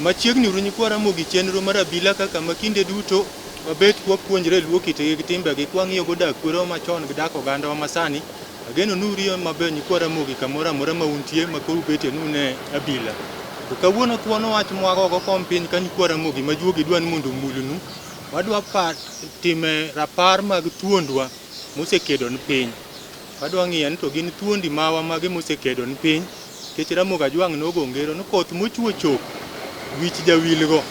Machiegni uru nyikwa Ramogi chenro mar abila kaka ma kinde duto wabet kwapuonjre luo kitgi gi timbegi kwang'iyo go dak kwerewa machon gi dak ogandawa masani. Ageno ni uriyo maber nyikwa Ramogi kamoro amora ma untie ma koro ubetie ni une abila. To kawuono thuon wach mwagogo kom piny ka nyikwa Ramogi ma juogi dwa ni mondo omulnu. Wadwa time rapar mag thuondwa mosekedo ni piny. Wadwa ng'iyo ni to gin thuondi mawa mage mosekedo ni piny. Nikech Ramogi Ajwang' nogo ngero ni koth mochuo chok wich jawilgo.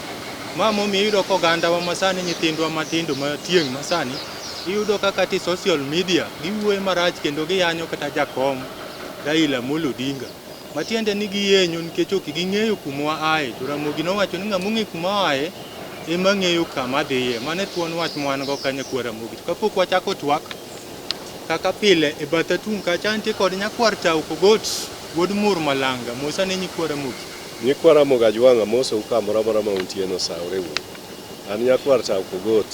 Ma momiyo iyudo ka ogandawa masani nyithindwa matindo ma tieng' masani iyudo ka kata e social media giwuoyo marach kendo giyanyo kata jakom Raila Amolo Odinga. Matiende ni giyenyo nikech ok ging'eyo kuma waaye. To Ramogi nowacho ni ng'ama ong'e kuma oaye ema ng'eyo kama dhiye. Mano e thuon wach ma wan go ka nyakwa Ramogi. To kapok wachako twak, kaka pile e batha tung' kacha antie kod nyakwar Tau Kogot wuod Mur Malanga. Mosa ne nyikwa Ramogi. Nyikwa Ramogi Ajwang' amosou kamoro amora ma untie no osawore uru. An nyakwar Tau Kogot,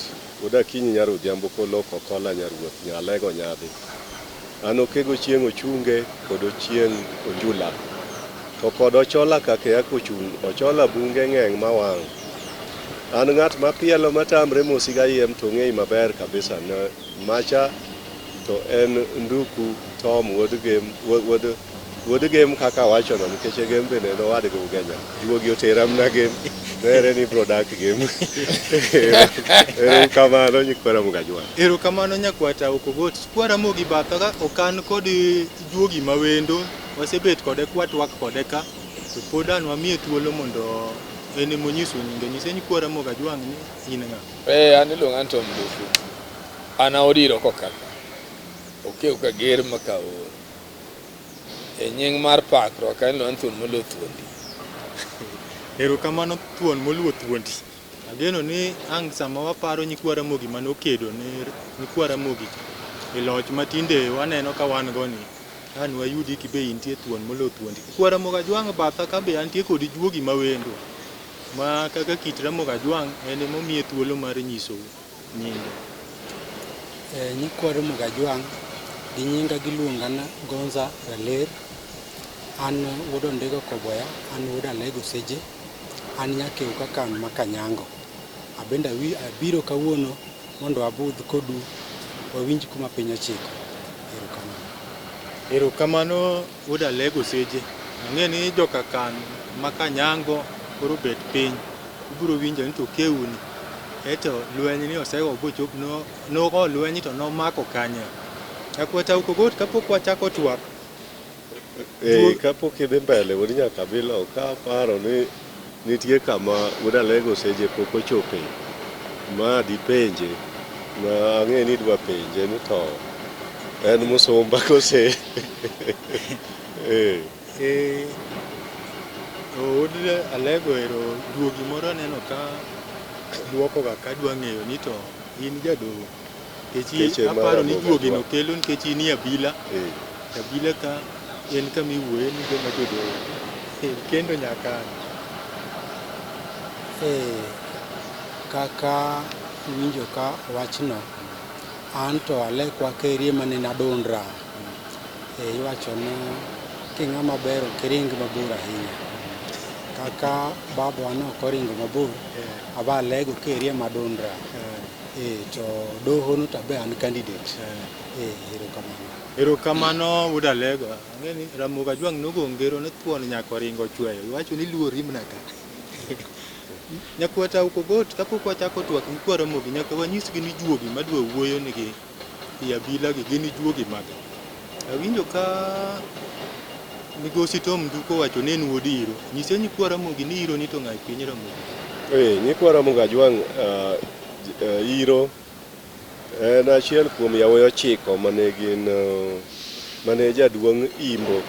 wuod Akinyi nyar Odhiambo Koloko Okola nyaruoth Nyalego Nyadhi. An Okego Ochieng' Ochunge kod Ochieng' Onjula. To kod Ochola Kakeya kochung' Ochola bunge ng'eng' mawang'. An ng'at mapielo matamre mosi gayiem to ong'eyi maber kabisa ne macha to en Nduku Tom wuod Gem wuod wuod Gem kaka awachono nikech e Gem bende en owadgi Ugenya. Juogi otera mna Gem nere ni ibro dak Gem. Erokamano nyikwa Ramogi Ajwang'. Erokamano nyakwar Tau Kogot. Kwa Ramogi batha ka okan kod juogi mawendo wasebet kode kwatwak kode ka to pod an wamiye thuolo mondo en ema onyisu nyinge. Nyise nyikwa Ramogi Ajwang' ni in ng'a? Eh, an iluonga ni Tom Nduku. An aodiro kokaka. Okew Kager ma Kaor. E nying mar pakruok an iluonga ni thuon moluo thuondi. Erokamano thuon moluo thuondi. Ageno ni ang' sama waparo nyikwa Ramogi mane okedo ne nyikwa Ramogi e loch ma tinde waneno ka wan go ni, an wayudi kibe intie thuon moluo thuondi. Kwa Ramogi Ajwang' batha ka be antie kod juogi mawendo ma kaka kit Ramogi Ajwang' en ema omiye thuolo mar nyisou nyinge. Nyikwa Ramogi Ajwang' gi nyinga giluonga na Gonza Raler. An wuod Ondego Koboya, an wuod Alego Seje, an nyakew kakan ma Kanyango. Abende abiro kawuono mondo abudh kodu wawinj kuma piny ochiko. Erokamano. Erokamano wuod Alego Seje. Ang'e ni joka kan ma Kanyango koro bet piny. Ubiro winjo ni to kewni. Eto lweny ni osego bochop no nogo lweny to nomako kanye. Nyakwar Tau Kogot kapok wachako twak. Kapok idhi mbele wuod Nyakabila ok aparo ni nitie kama wuod Alego Seje pok ochope ma dipenje ma ang'e ni idwa penje ni to en musumba kose. Wuod Alego ero juogi moro aneno ka duokoga ka dwa ng'eyo ni to in jadoho. Nikech aparo ni juogi no kelo nikech in e abila. Abila ka en kama iwuoye ni joma jodoho. Kendo nyaka Kaka iwinjo ka wachno, an to alekwa kerie mane nadundra. Iwacho ni king'ama ber ok iring mabor ahinya. Kaka babwa ne ok oringo mabor, aba alego kerie madundra. To doho no to abe an candidate. Erokamano. Erokamano wuod Alego. Ang'e ni Ramogi Ajwang' nogo ngero ni thuon nyaka oringo chweyo. Iwacho ni luori mna ka. Nyakwar Tau Kogot kapok wachako twak nyikwa Ramogi nyaka wanyisgi ni juogi madwa wuoyo nigi i abila gi gin juogi mage. Awinjo ka Migosi Tom Nduku owacho ni en wuod Iro. Nyise nyikwa Ramogi ni Iro ni to ng'a e piny Ramogi. Nyikwa Ramogi Ajwang' Iro en achiel kuom yawuoyi ochiko mane gin mane jaduong' Imbo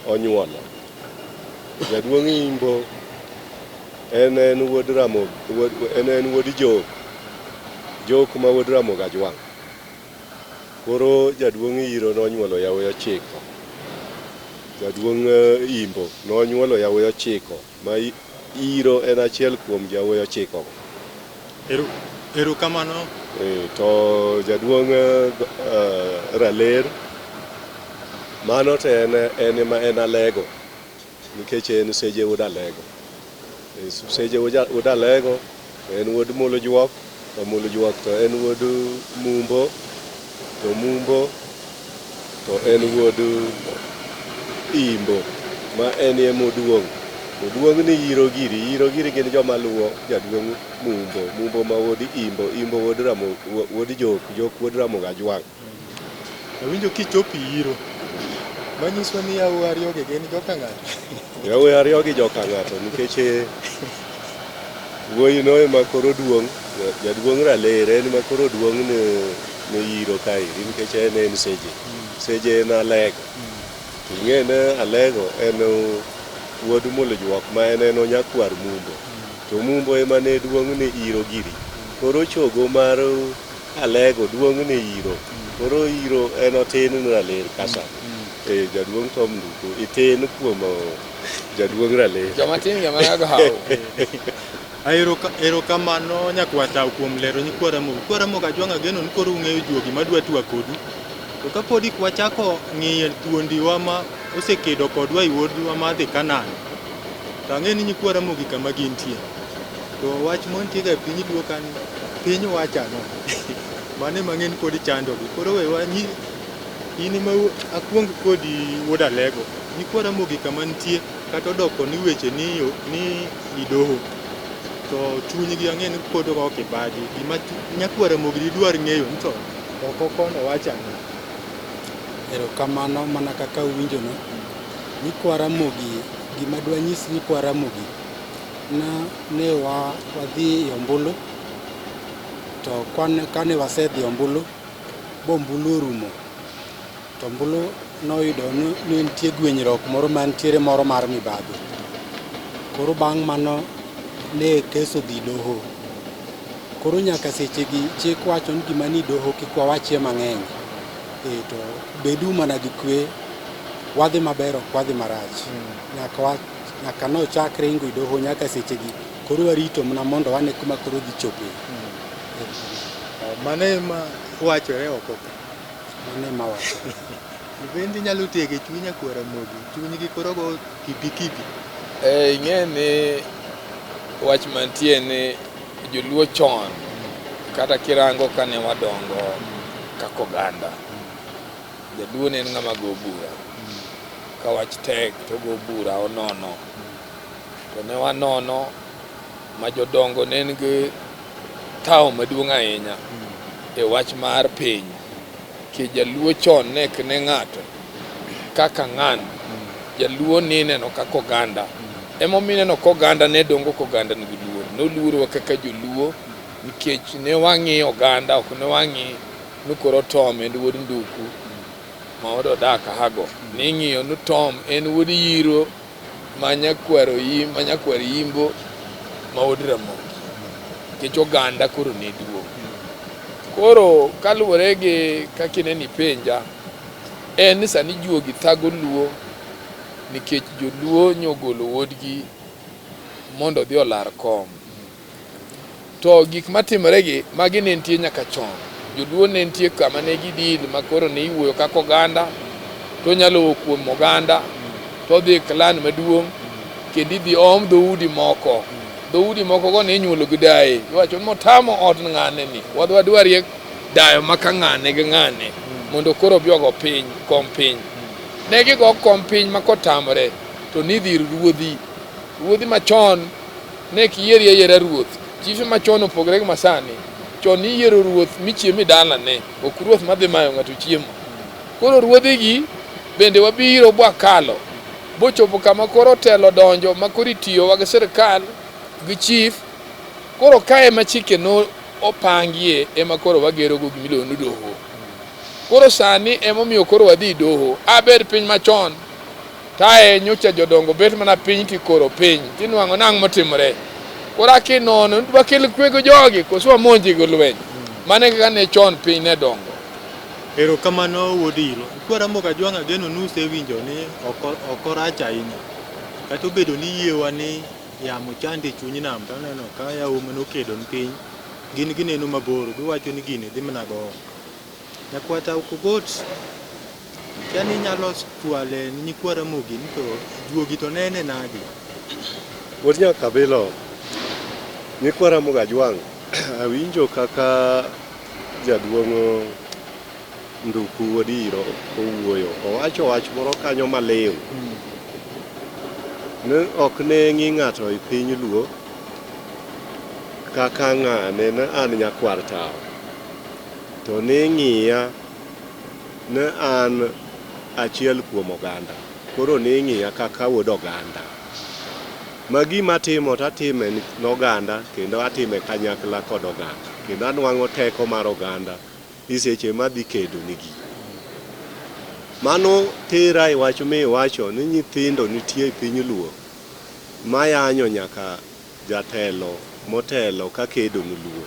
onyuolo. Jaduong' Imbo en en wuod Ramogi, en en wuod Jok, Jok ma wuod Ramogi Ajwang'. Koro jaduong' Iro nonyuolo yawuoyi ochiko. Jaduong' Imbo nonyuolo yawuoyi ochiko ma Iro en achiel kuom yawuoyi ochiko go. Ero erokamano. To jaduong' Raler mano to en en ema en Alego nikech en Seje wuod Alego. Seje wuod Alego to en wuod Molo Juok to Molo Juok to en wuod Mumbo to Mumbo to en wuod Imbo ma en ema oduong'. Oduong' ni Yiro giri, Yiro giri gin joma luwo jaduong' Mumbo, Mumbo ma wuod Imbo, Imbo wuod Ramo, wuod Jok, Jok wuod Ramogi Ajwang'. Awinjo kichopo Iro. Manyiso ni yawuoyi ariyogi gin joka ng'ato. Yawuoyi ariyogi joka ng'ato nikech eh, wuoyino ema koro duong', jaduong' Raler en ema koro duong' ne, ne Iro kaeri nikech en en Seje. Seje en Alego. To ing'e ni Alego en wuod Molojuok ma en en onyakwar Mumbo. To Mumbo ema ne duong' ne Iro giri. Koro chogo mar Alego duong' ne Iro. Koro Iro en otin ne Raler kasa. Eh, jaduong' Tom Nduku itin kuom jaduong' Raler. Joma tin gi mana gawo. Erokamano nyakwar Tau kuom lero nyikwa Ramogi. Nyikwa Ramogi Ajwang' ageno ni koro ung'eyo juogi madwa twak kodu. To kapod ik wachako ng'iyo thuondiwa ma osekedo kodwa e wuodhwa mar dhi Kanaan, to ang'e ni nyikwa Ramogi kama gintie. To wach mantie ga e piny Luo ka ni piny wacho ang'o? Mano ema ang'e ni pod chandogi. Koro we wanyi in ema akuong kodi wuod Alego. Nyikwa Ramogi kama nitie kata odoko ni weche ni ni i doho to chunygi ang'e ni pod go kibaji. Gima nyakwar Ramogi didwar ng'eyo ni to oko kono wacho ang'o? Erokamano mana kaka uwinjono. Nyikwa Ramogi, gima dwanyis nyikwa Ramogi na ne wa, wadhi e ombulu to kane wasedhi e ombulu bombulu orumo to ombulu noyudo ni nitie gwenyruok moro mantiere moro mar mibadhi. Koro bang' mano ne kes odhi doho. Koro nyaka sechegi chik wacho ni gima ni doho kik wawachie mang'eny. E, to bedu mana gi kwe, wadhi maber ok wadhi marach. Nyaka nochak ringo e doho nyaka sechegi. Koro warito mana mondo wane kuma koro dhi chope. Mano ema wachore oko ka. Mano ema wachore. Bende inyalo tego chuny nyakwar Ramogi, chunygi koro go kipi kipi. Eh, ing'e ni wach mantie ni joluo chon kata kirango kane wadongo kaka oganda, jaluo ne en ng'ama go bura. Ka wach tek to ogo bura onono. To ne wanono ma jodongo ne nigi tawo maduong' ahinya e wach mar piny. Ke jaluo chon ne ok ne ng'ato kaka ng'ano. Jaluo nineno kaka oganda. Emomiyo ineno ka oganda ne dongo ka oganda nigi luor. Noluorowa kaka joluo nikech ne wang'iyo oganda ok ne wang'i ni koro Tom en wuod Nduku ma odak Hago. Ning'iyo ni Tom en wuod Yiro ma nyakwar ma nyakwar Imbo ma wuod Ramogi. Nikech oganda koro ne duong'. Koro kaluwore gi kaka ineno ipenja, en ni sani juogi thago Luo nikech joluo nyogolo wuodgi mondo odhi olar kom. To gik matimore gi, magi ne nitie nyaka chon. Joluo ne nitie kama ne gidil ma koro ne iwuoyo kaka oganda, to onyalo wuok kuom oganda, to odhi e clan maduong', kendo idhi om dhoudi moko. Dhoudi moko go ne inyuolo gi daye. Iwacho ni motamo ot ng'ane ni, wadhi wadwarie dayo maka ng'ane gi ng'ane, mondo koro obi ogo piny, kom piny. Ne gigo kom piny ma kotamore, to nidhi ir ruodhi. Ruodhi machon ne ok yieri ayiera ruoth. Chife machon opogore gi masani. Chon niyiero ruoth michiem e dalane, ok ruoth madhi mayo ng'ato chiemo. Koro ruodhigi bende wabiro bwakalo bochopo kama koro telo donjo ma koro itiyowa gi sirkal gi chief. Koro kae ema chike no opangie ema koro wagerogo gima iluongo ni doho. Koro sani emomiyo koro wadhi doho. Aber piny machon tae nyocha jodongo bet mana piny tikoro piny tinwang'o nang' motimore. Koro akinono ni wakel kwe gi jogi koso wamonji gi lweny. Mano e kaka ne chon piny ne dongo. Erokamano wuod Iro. Nyikwa Ramogi Ajwang' ageno ni usewinjo ni ok orach ahinya. Kata obedo ni yiewa ni yamo chande e chuny nam to aneno ka yawa mane okedo ni piny Gin gineno mabor, giwacho ni gini dhi mana gowo. Nyakwata Okogot, kia ni inyalo chwale ni nyikwa Ramogi ni to juogi to nene nadi? Wuod Nyakabilo, nyikwa Ramogi Ajwang', awinjo kaka jaduong' Nduku wuod Iro owuoyo. Owacho wach moro kanyo maliw. Ne ok ne ng'i ng'ato e piny Luo kaka ng'ane ne an nyakwar tawo. To ne ng'iya ne an achiel kuom oganda. Koro ne ing'iya kaka wuod oganda. Ma gima atimo to atime ne oganda kendo atime kanyakla kod oganda. Kendo anwang'o teko mar oganda e seche madhi kedo nigi. Mano tera e wach miwacho ni nyithindo nitie e piny Luo mayanyo nyaka jatelo motelo ka kedo ne Luo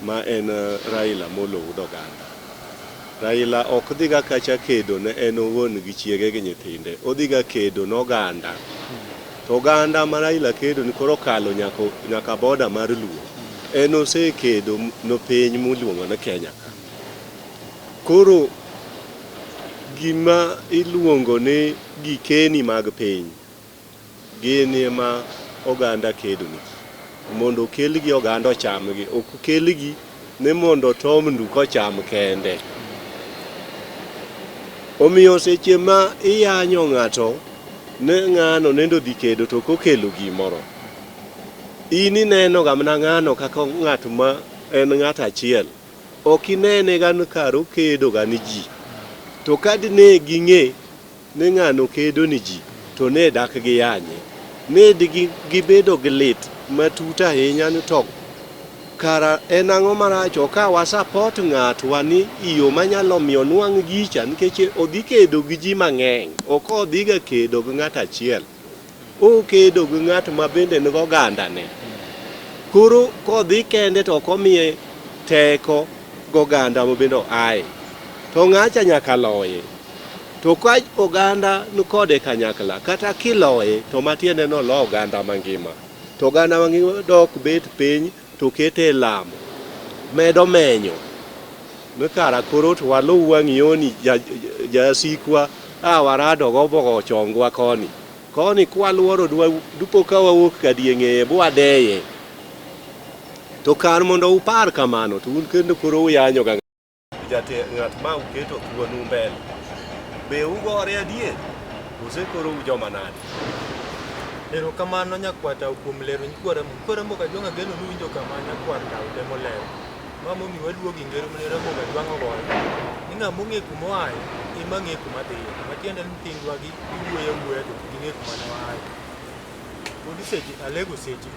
ma en Raila Amolo wuod oganda. Raila ok dhiga kacha kedo ne en owuon gi chiege gi nyithinde, odhiga kedo ne oganda. To oganda ma Raila kedo ni koro okalo nyaka, nyaka boda mar Luo. En osekedo ne piny miluongo ni Kenya ka. Koro gima iluongo ni gikeni mag piny gin ema oganda kedo nigi mondo okelgi oganda ochamgi, ok okelgi ni mondo Tom Nduka ocham kende. Omiyo seche ma iyanyo ng'ato ne ng'ano nendo dhi kedo to ok okelo gimoro, in ineno ga mana ng'ano kaka ng'at ma en ng'at achiel. Ok inene ga ni kare okedo ga ni ji. To ka dine ging'e ni ng'ano kedo ni ji, to ne dak giyanye. Ne gibedo gi lit matut ahinya ni to kara en ang'o marach ok ka wa support ng'atwa ni e yo manyalo miyo nwang' gicha nikech odhi kedo gi ji mang'eny ok odhiga kedo gi ng'at achiel. Okedo gi ng'at ma bende nigi ogandane. Koro kodhi kende to ok omiye teko goganda ma bende oaye. To ng'acha nyaka loye. To ka oganda ni kode kanyakla, kata kiloye to matiende ni olo oganda mangima. To oganda mangima dok bet piny to kete e lamo. Medo menyo ni kara koro to waluw wang' yoni jasikwa a warado go bogo chongwa koni. Koni kwaluoro dupo ka wawuok kadieng'eye bwadeye. To kar mondo upar kamano to un kendo koro uyanyo ga jate ng'at ma uketo thuonu mbele. Be ugore adier? Kose koro ujoma nade? Erokamano nyakwar tau kuom lero nyikwa Ramogi. Nyikwa Ramogi Ajwang' ageno ni uwinjo kama nyakwar tau temo lero. Ma momiyo waluwo gi ngero mane Ramogi Ajwang' ogoyo ni ng'ama ong'e kuma oaye ema ng'e kuma dhiye. Matiende ni nyithindwa gi giwuoyo awuoya to ok ging'e kuma ne waaye. Podi seche alego seche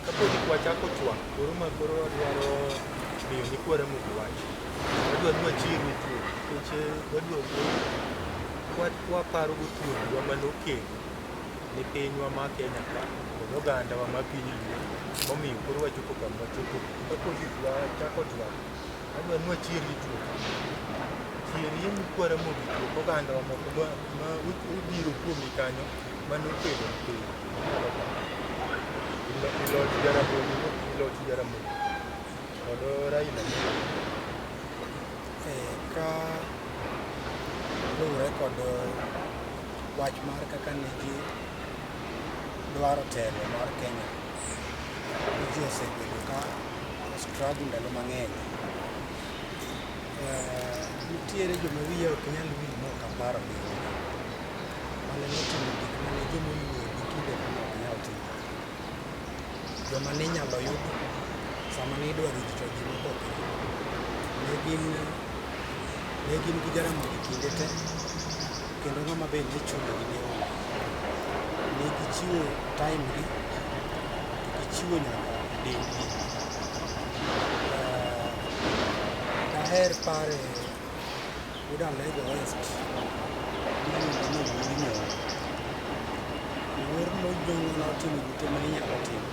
kapodi wachako twak koro ma koro wadwaro miyo nyikwa Ramogi wach. Wadwa ni wachierni thuol nikech wadwa wuoyo kwaparo go thuondiwa manokedo ne pinywa ma Kenya ka kod ogandawa ma piny Luo momiyo koro wachopo kama wachopo. Kapodi wachako twak, adwa ni wachierni thuol. Chierie nyikwa Ramogi thuol ogandawa moko ma obiro kuomi kanyo manokedo ne piny. Inyalo paro. Iloch Jaramogi, iloch Jaramogi kod Raila. Ka luwore kod wach mar kaka ne ji dwaro telo mar Kenya, ji osebedo ka struggle ndalo mang'eny. Nitiere joma wiya ok nyal wil mok aparo gi mane notimo gik mane joma oluor gi kinde ne ok nyal timo. Joma ne inyalo yud sama ne idwaro ji to ji moko ok yud. Ne gin gi Jaramogi kinde te kendo ng'ama be ne chunogi ne onge. Ne gichiwo time gi to gichiwo nyaka dendgi. Daher pare wuod Alego West miluongo ni Owuor Nyong'o. Owuor Nyong'o notimo duto mane inyalo timo.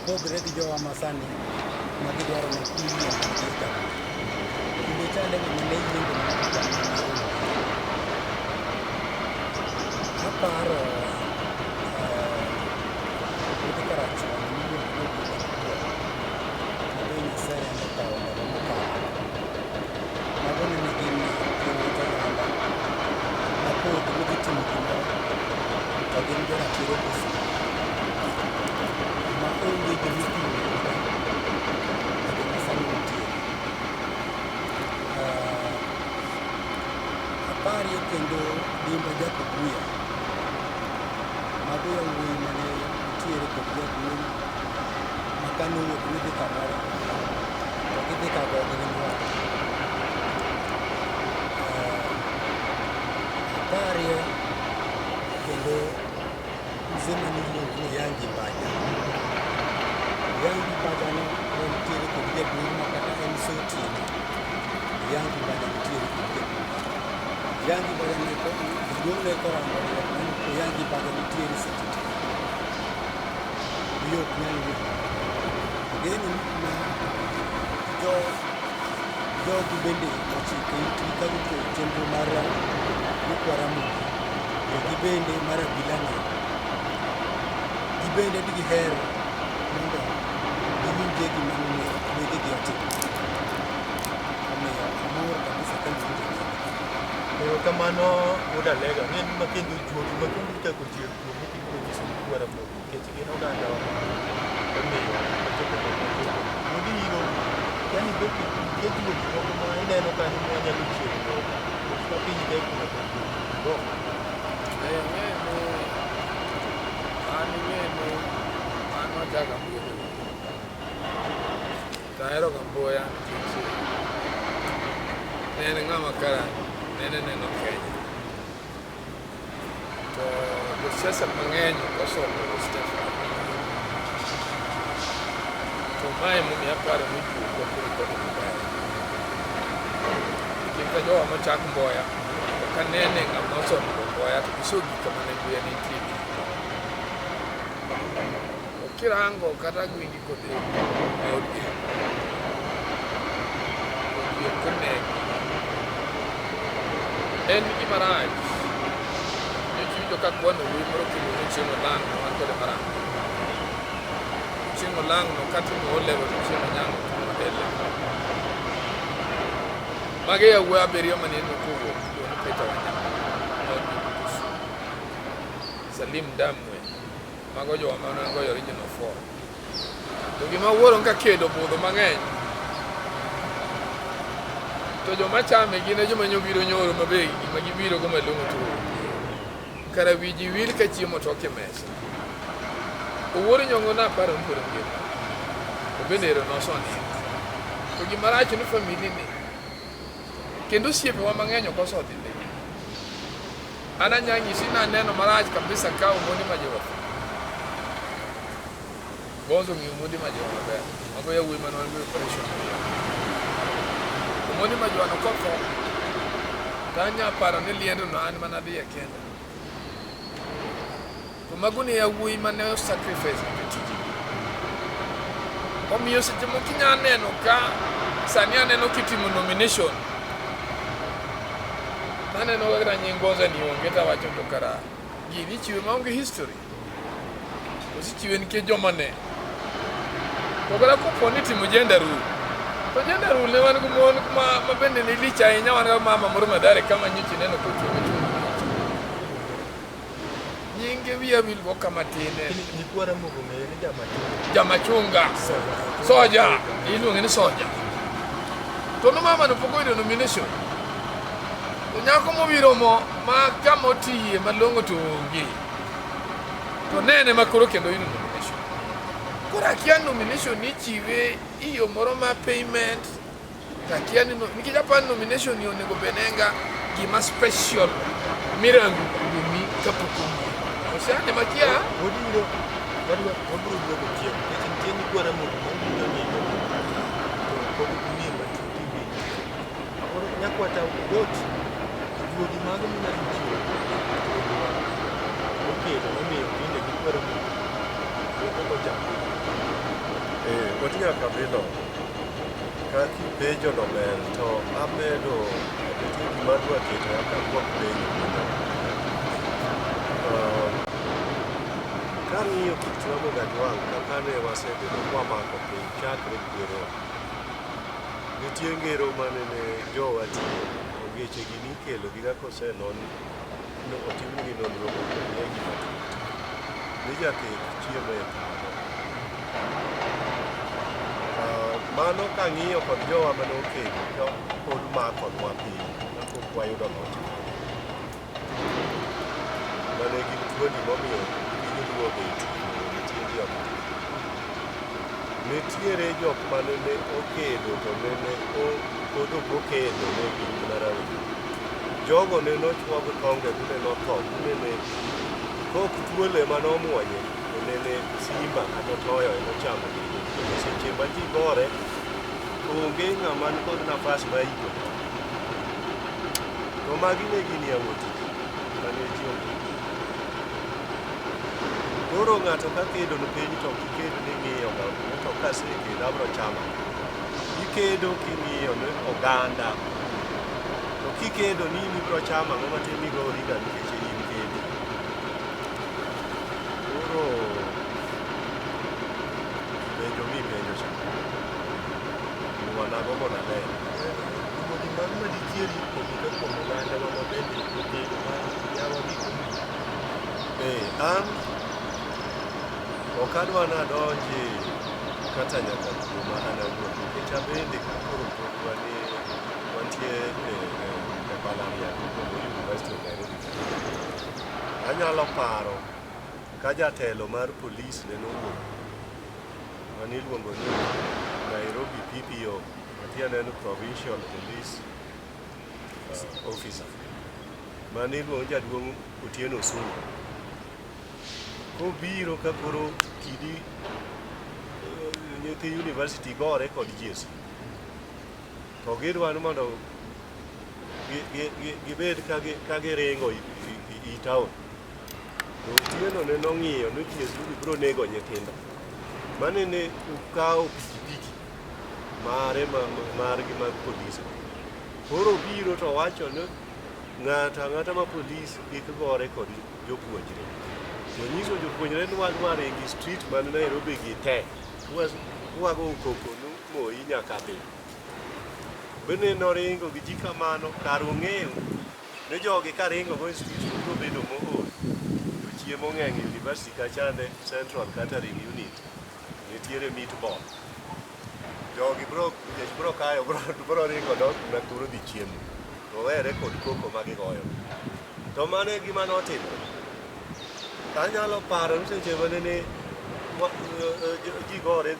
Pogre gi jowa masani ma gidwaro ni iyieng' gi gavana. Kinde chande ng'ama ne yiengo mana gavana ne onge. Aparo wuod Karachuonyo miluongo ni Obila Oduor. kendo Dimba Jakobuya. Mago yawuoyi mane nitiere kod jaduong' ma kane owuok ni dhi kamoro to gidhi ka gogi gi lwanda. Aparie kendo mzee mane iluongo ni Yangi Mbaja. Yangi Mbaja no ne nitiere kod jaduong' ma kata en so otieno. Yangi Mbaja nitiere kod jaduong'. Yangi Mbaja ne jaduong' ne korango to Yangi Mbaja nitiere seche te. Wiye ok nyal wil. Ageno ma jogi bende ochiko itgi ka winjo chenro mar nyikwa Ramogi to gibende mar abila ni gibende digiher mondo giwinjie gima wegegi otimo. Omiyo amor kabisa ka awinjo gini. Erokamano wuod Alega, ng'e ni ma kendo juogi ma kendo ichako chier kuomi tibiro nyiso nyikwa Ramogi nikech gin ogandawa ma omiyo wachopo kama wachopo. Wuod Iro, yani bet nitie juogi moko ma ineno kanyo ma wanyalo chiero godo. Nikech ka piny tek to nyaka juogi go. Ing'e ni an ing'e ni an wachako Ambuya Jaluo. To ahero ga Mboya nikech ne en ng'ama kara nene neno Kenya. To josiasa mang'eny ok osomo step. To mae emomiyo aparo ni juogwa koro kode maber. Nikech ka jowa mochak Mboya, ok anene ng'ama osomo Mboya to gisegik kama ne Mboya nitie. To kirango kata gwingi kod e od geno, to konegi. En gima rach. Nyocha iwinjo ka kwano wuoyi moro kiluongo ni Chieng' Olang' to wan kode marach. Chieng' Olang' no katimo O level to Chieng' Onyango timo A level. Mago e yawuoyi abiriyo maneno kowuok iluongo ni Peter Wanyama nodhi Bukusu. Salim Ndamwe. Mago jowa mane goyo original four. To gima awuoro ni ka kedo budho mang'eny to joma chame gin e joma nyobiro nyoro ma be gima gibiro go malong'o to onge. Kara wi ji wil ka chiemo tok e mesa. Owuor Nyong'o naparo ni pod ngima. To bende ero nosonindo. To gima rach ni family ni kendo osiepewa mang'eny ok osodhi le. An anya nyisi ni aneno marach kabisa ka Omondi Majiwa otho. Bonzo ong'eyo Omondi Majiwa maber. Mago yawuoyi mane wan go e operation Mia. Omondi Majiwa no kotho, to anya paro ni liendo no an mana adhiye kenda. To mago ne yawuoyi mane o sacrifice ne tijgi. Omiyo seche moko inya neno ka sani aneno kitimo nomination. Taneno kaka nying Gonza ni onge tawacho to kara gini ichiwe maonge history. Osechiwe nikech joma ne. To kata kopo ni itimo gender rule, to gender rule ne wan gi mon ma bende ne lich ahinya wan gi mama moro Mathare kama nyocha ineno kochung' ochung' nyinge wiya wil go kama tin en. Nyikwa Ramogi ong'eye ni Jamachunga. Jamachunga. Soja. Iluonge ni Soja. To no mama no pok oyudo nomination. To nyako mobiro mo ma kama otiye malong'o to onge. To nene ma koro kendo oyudo nomination. Koro akia nomination ichiwe e yo moro ma payment to akia ni nikech aparo ni nomination ni onego bed enga gima special mirango kuomi kapok omiyi. Osane makia Wabiro wadwa wabiro duogo chien nikech nitie nyikwa Ramogi mawinjo nyinge to pok ging'e matut e wi. Koro nyakwata Ogot, juogi mage minyalo chiwo kuomwa moketo momiyo tinde nyikwa Ramogi wuotho kochako. Wat nyaka bilo kaka ipenjo no ber to amedo nitie gima adwa keto kapok penjo. Kang'iyo kit Ramogi Ajwang' kaka ne wasebedo kwamako piny chakre kwerewa, nitie ngero mane ne jowa tiyo, ongeche gi nikelo gi kaka osenon otimnegi nonro mondo ong'egi matut ni jathek chiemo e tago. Mano kang'iyo kod jowa mane okedo to pod makonwa piny kapok wayudo loch. mane gin thuondi momiyo piny Luo obet nitie ji omako. Nitiere jok mane ne okedo to nene pod ok okedo ne gin mana rawere. Jogo ne nochwo gi tonge to ne notho nene kok thuol ema nomuonye to nene simba kata otoyo ema ochamo gi. Nikech seche ma ji gore onge ng'ama nikod nafas ma iko tho. To magi ne gin yawuot ji mane ji onego. Koro ng'ato ka kedo ne piny to ok iked ni ing'iyo ga ni to kasekedo abro chamo. Ikedo king'iyo ni oganda. To kikedo ni in ibro chamo ang'o matin migori ga nikech in kendi. Koro penjo mipenjo cha. Wanago mondo aler. Kodhi mar madichieri kuom kuom oganda ma bende okedo ma yawa gi An ok adwa nadonji kata nyaka kuoma an awuon nikech abende ka koro pod wanie wantie e mbalariany miluongo ni University of Nairobi. Anyalo paro ka jatelo mar polis ne nowuok mane iluongo ni Nairobi PPO matiende en Provincial Police Officer mane iluongo ni jaduong' Otieno Osunga. Kobiro ka koro kidi nyithi university gore kod GSU. To gidwa ni mondo gibed ka giringo i town. To Otieno ne nong'iyo ni GSU gi biro nego nyithindo. Mane ne okawo pikipiki mare margi mag polis. Koro obiro to owacho ni ng'ato ang'ata ma polis kik gore kod jopuonjre. To nyiso jopuonjre ni wadwa ringo e street man Nairobi gi te. Wago koko ni Moi nyaka dhi. Bende noringo gi ji kamano kar ong'eyo ni jogi karingo go e street to biro bedo mool. To chiemo ng'eny e university kachande Central Catering Unit nitiere meatball. Jogi bro kech bro kayo bro ringo dok Nakuru dhi chiemo. To were kod koko ma gigoyo. To mano e gima notimore. Anyalo paro ni seche mane ne ji gore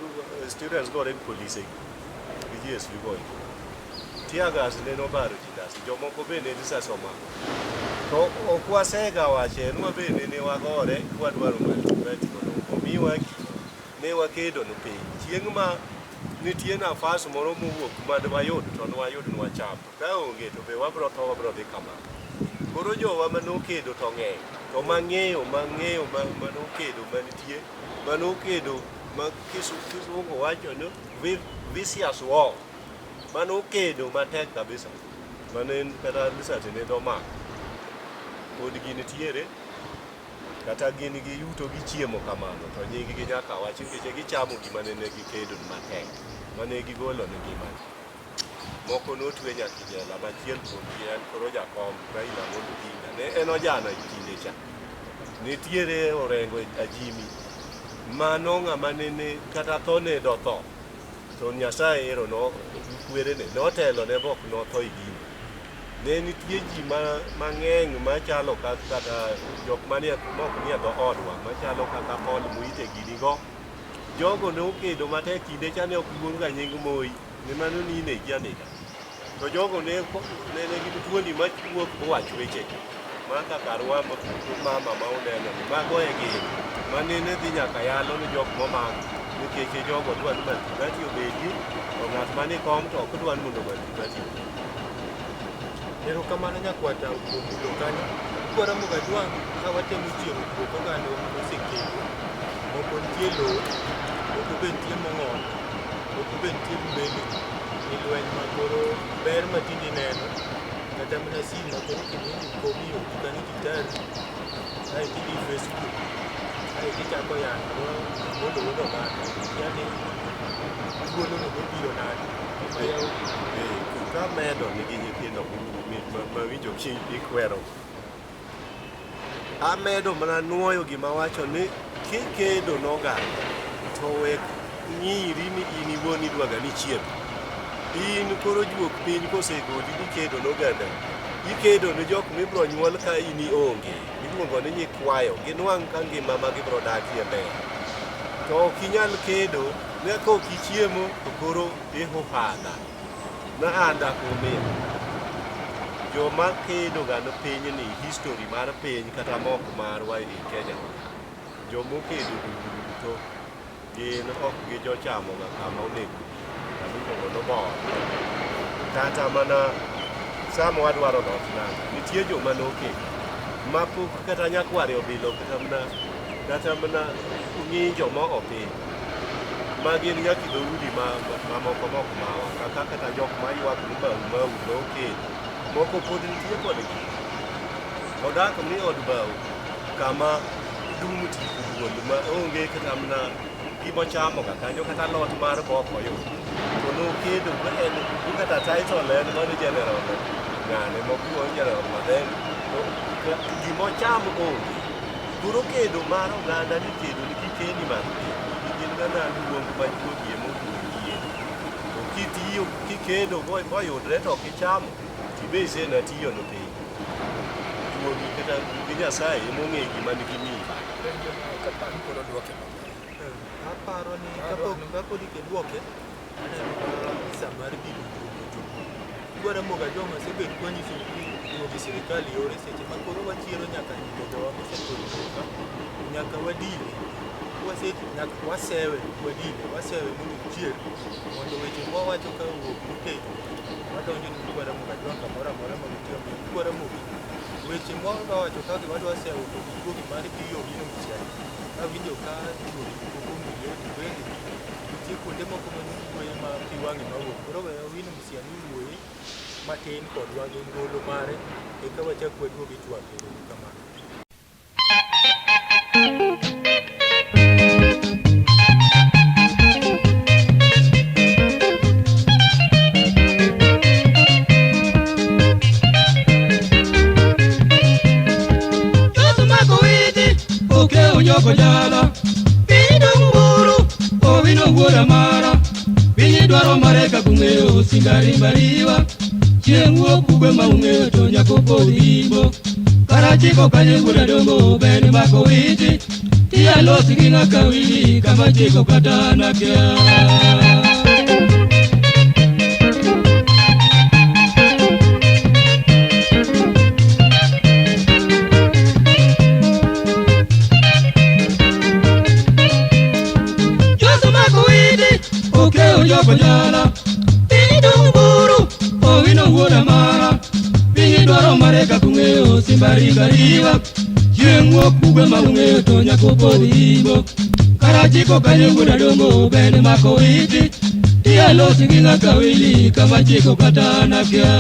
students gore gi polise gi GSU go. Tear gas ne nobaro ji ndasi, jomoko be ne risas omako. To ok wasega wache ni wabe ne wagore kwadwaro multiparty mondo omiwa ne wakedo ne piny. Chieng' ma nitie nafas moro mowuok ma wayud to nwayud nwacham. To ka onge to be wabro tho wabro dhi kamano. Koro jowa manokedo to ng'eny. To mang'eyo mang'eyo manokedo manitie manokedo ma kisungu wacho ni vicious war manokedo matek kabisa mane kata risasi ne domako pod gintiere kata gin giyuto gichiemo kamano to nying gi nyaka wach nikech gichamo gima nene gikedo matek mane gigolo ne ngimagi. Moko notwe nyaka e jela machiel kuomgi en koro jakom Raila Amolo Odinga ne en ojana e kinde cha. Nitiere Orengo Ajimi mano ng'ama nene kata tho ne dotho to Nyasaye ero no kwerene notelo ne bok notho e gino. Ne nitie ji mang'eny machalo kaka jok manie mok nie dhoodwa machalo kaka Paul Muite gini go. Jogo ne okedo matek kinde cha ne ok luong ga nying Moi ne mano ni inegi anega. To jogo ne ne gin thuondi mawuok mowach weche gi. Ma kaka Rwamba mama ma uneno ni mago e gin manene dhi nyaka yalo ni jok momak nikech jogo dwa ni multiparty obedie to ng'at mani kom to ok dwa ni mondo multiparty obedie. Erokamano nyakwata kuom mulo kanyo. Nyikwa Ramogi Ajwang' ka watemo chiemo puoth ogandawa mosekedo, moko nitie lowo, moko be nitie mong'ol, moko be nitie mbele ni lweny ma koro ber ma tinde ineno kata mana sim ma koro kinindo komi odi kanyo titari aeto idhi Facebook aeto ichako yango mondo wuod oganda ikia ni thuolono nobiro nade. Kamedo nigi nyithindo mawinjo kikwero. Amedo mana nuoyo gima wacho ni kikedo noganda to wek ng'iri ni in iwuon idwaga ni chiem. In koro juok piny kosegoli ni ikedo noganda. Ikedo ne jok mibro nyuol ka in ionge. iluongo ni nyikwayo ginwang' ka ngima ma gibiro dakie ber. To ok inyal kedo ne ka ok ichiemo to koro ihuhadha. Nahanda kumia. Joma kedo ga ne pinyni, history mar piny kata mok marwa e Kenya, joma okedo duto gin ok gijochamo ga kama onego kama iluongo ni obor. Kata mana sama wadwaro loch nanga, nitie joma nokedo ma pok kata nyakware obilo kata mana ng'injo mo piny ma gin nyaka dhoudi mamoko mok mawa kaka kata jok maywak ni Mau Mau nokedo moko pod nitie kodgi odak ni od bau kama dum tipo duol ma onge kata mana gimochamo ga kanyo kata alot mar bo ok oyud to nokedo ma en kata title en mano general ng'ane moko iluongo ni general Madengo to gimocham onge. Koro kedo mar oganda ni kedo ni kikeni mar piny gin ng'ana luong ma juogi ema oluongie. To kitiyo kikedo moyudre to ok ichamo tibe isena tiyo ne piny. Juogi kata gi Nyasaye ema ong'e gima nigi miyi. Penjo no kapani koro duoke maber. Aparo ni kapod iduoke, aneno ka sa mar dino juogi ochopo. Nyikwa Ramogi Ajwang' asebet kwanyisou ni juogi sirikal yore seche ma koro wachiero nyaka nyithindowa mosetho ka, nyaka wadile. Nyaka wasewe, wadile, wasewe mondo ochier, mondo weche mwawacho ka owuog motegno. Wadonjo ni nyikwa Ramogi Ajwang' kamoro amora ma gintie. Omiyo nyikwa Ramogi, weche mwadwa wacho kaka wadwa sewo to gi juogi mar biyo Owino Misiani. Awinjo ka juogi pok ong'iyo to bende nitie kuonde moko ma wuoye ma pi wang'e mawuok. Koro we Owino Misiani owuoye matin kodwa gi ngolo mare eka wachak waduog e twak. Ero uru kamano. Josu mako witi, oke onyoko jala. Piny dong' buru, owino wuoda mara. Piny dwaro mare kaka ung'eyo, singari mbariwa. Chieng' wuok ugwe ma ung'eyo to nyako pod imbo. Karachiko kanye wuoda dongo ber mako witi. Tiya los gi ng'aka wili kama chiko kata nakia. Josu mako witi, oke onyoko jala. Piny dong' buru, owino wuoda mara. Piny dwaro mare kaka ung'eyo, simba ringa riwa. Chieng' wuok ugwe ma ung'eyo to nyako pod imbo. Karachiko kanye wuoda dongo ber mako witi. Tiya los gi ng'aka wili kama chiko kata nakia.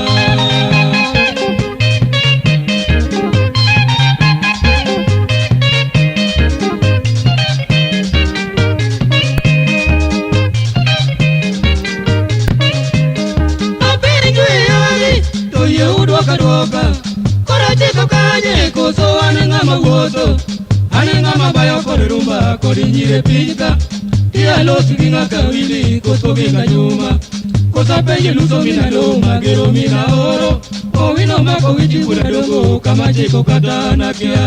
Apenjo e yagi, to yie udwoka dwoka. Koro chiko kanye, koso an ng'ama wuotho? An ng'ama bayo kod rumba kod nyire piny ka. Tiya los gi ng'aka wili, koso gi kanyuma. Koso apenjo luso mina doma, gero mina oro. Owino mako witi wuoda dongo, kama chiko kata nakia.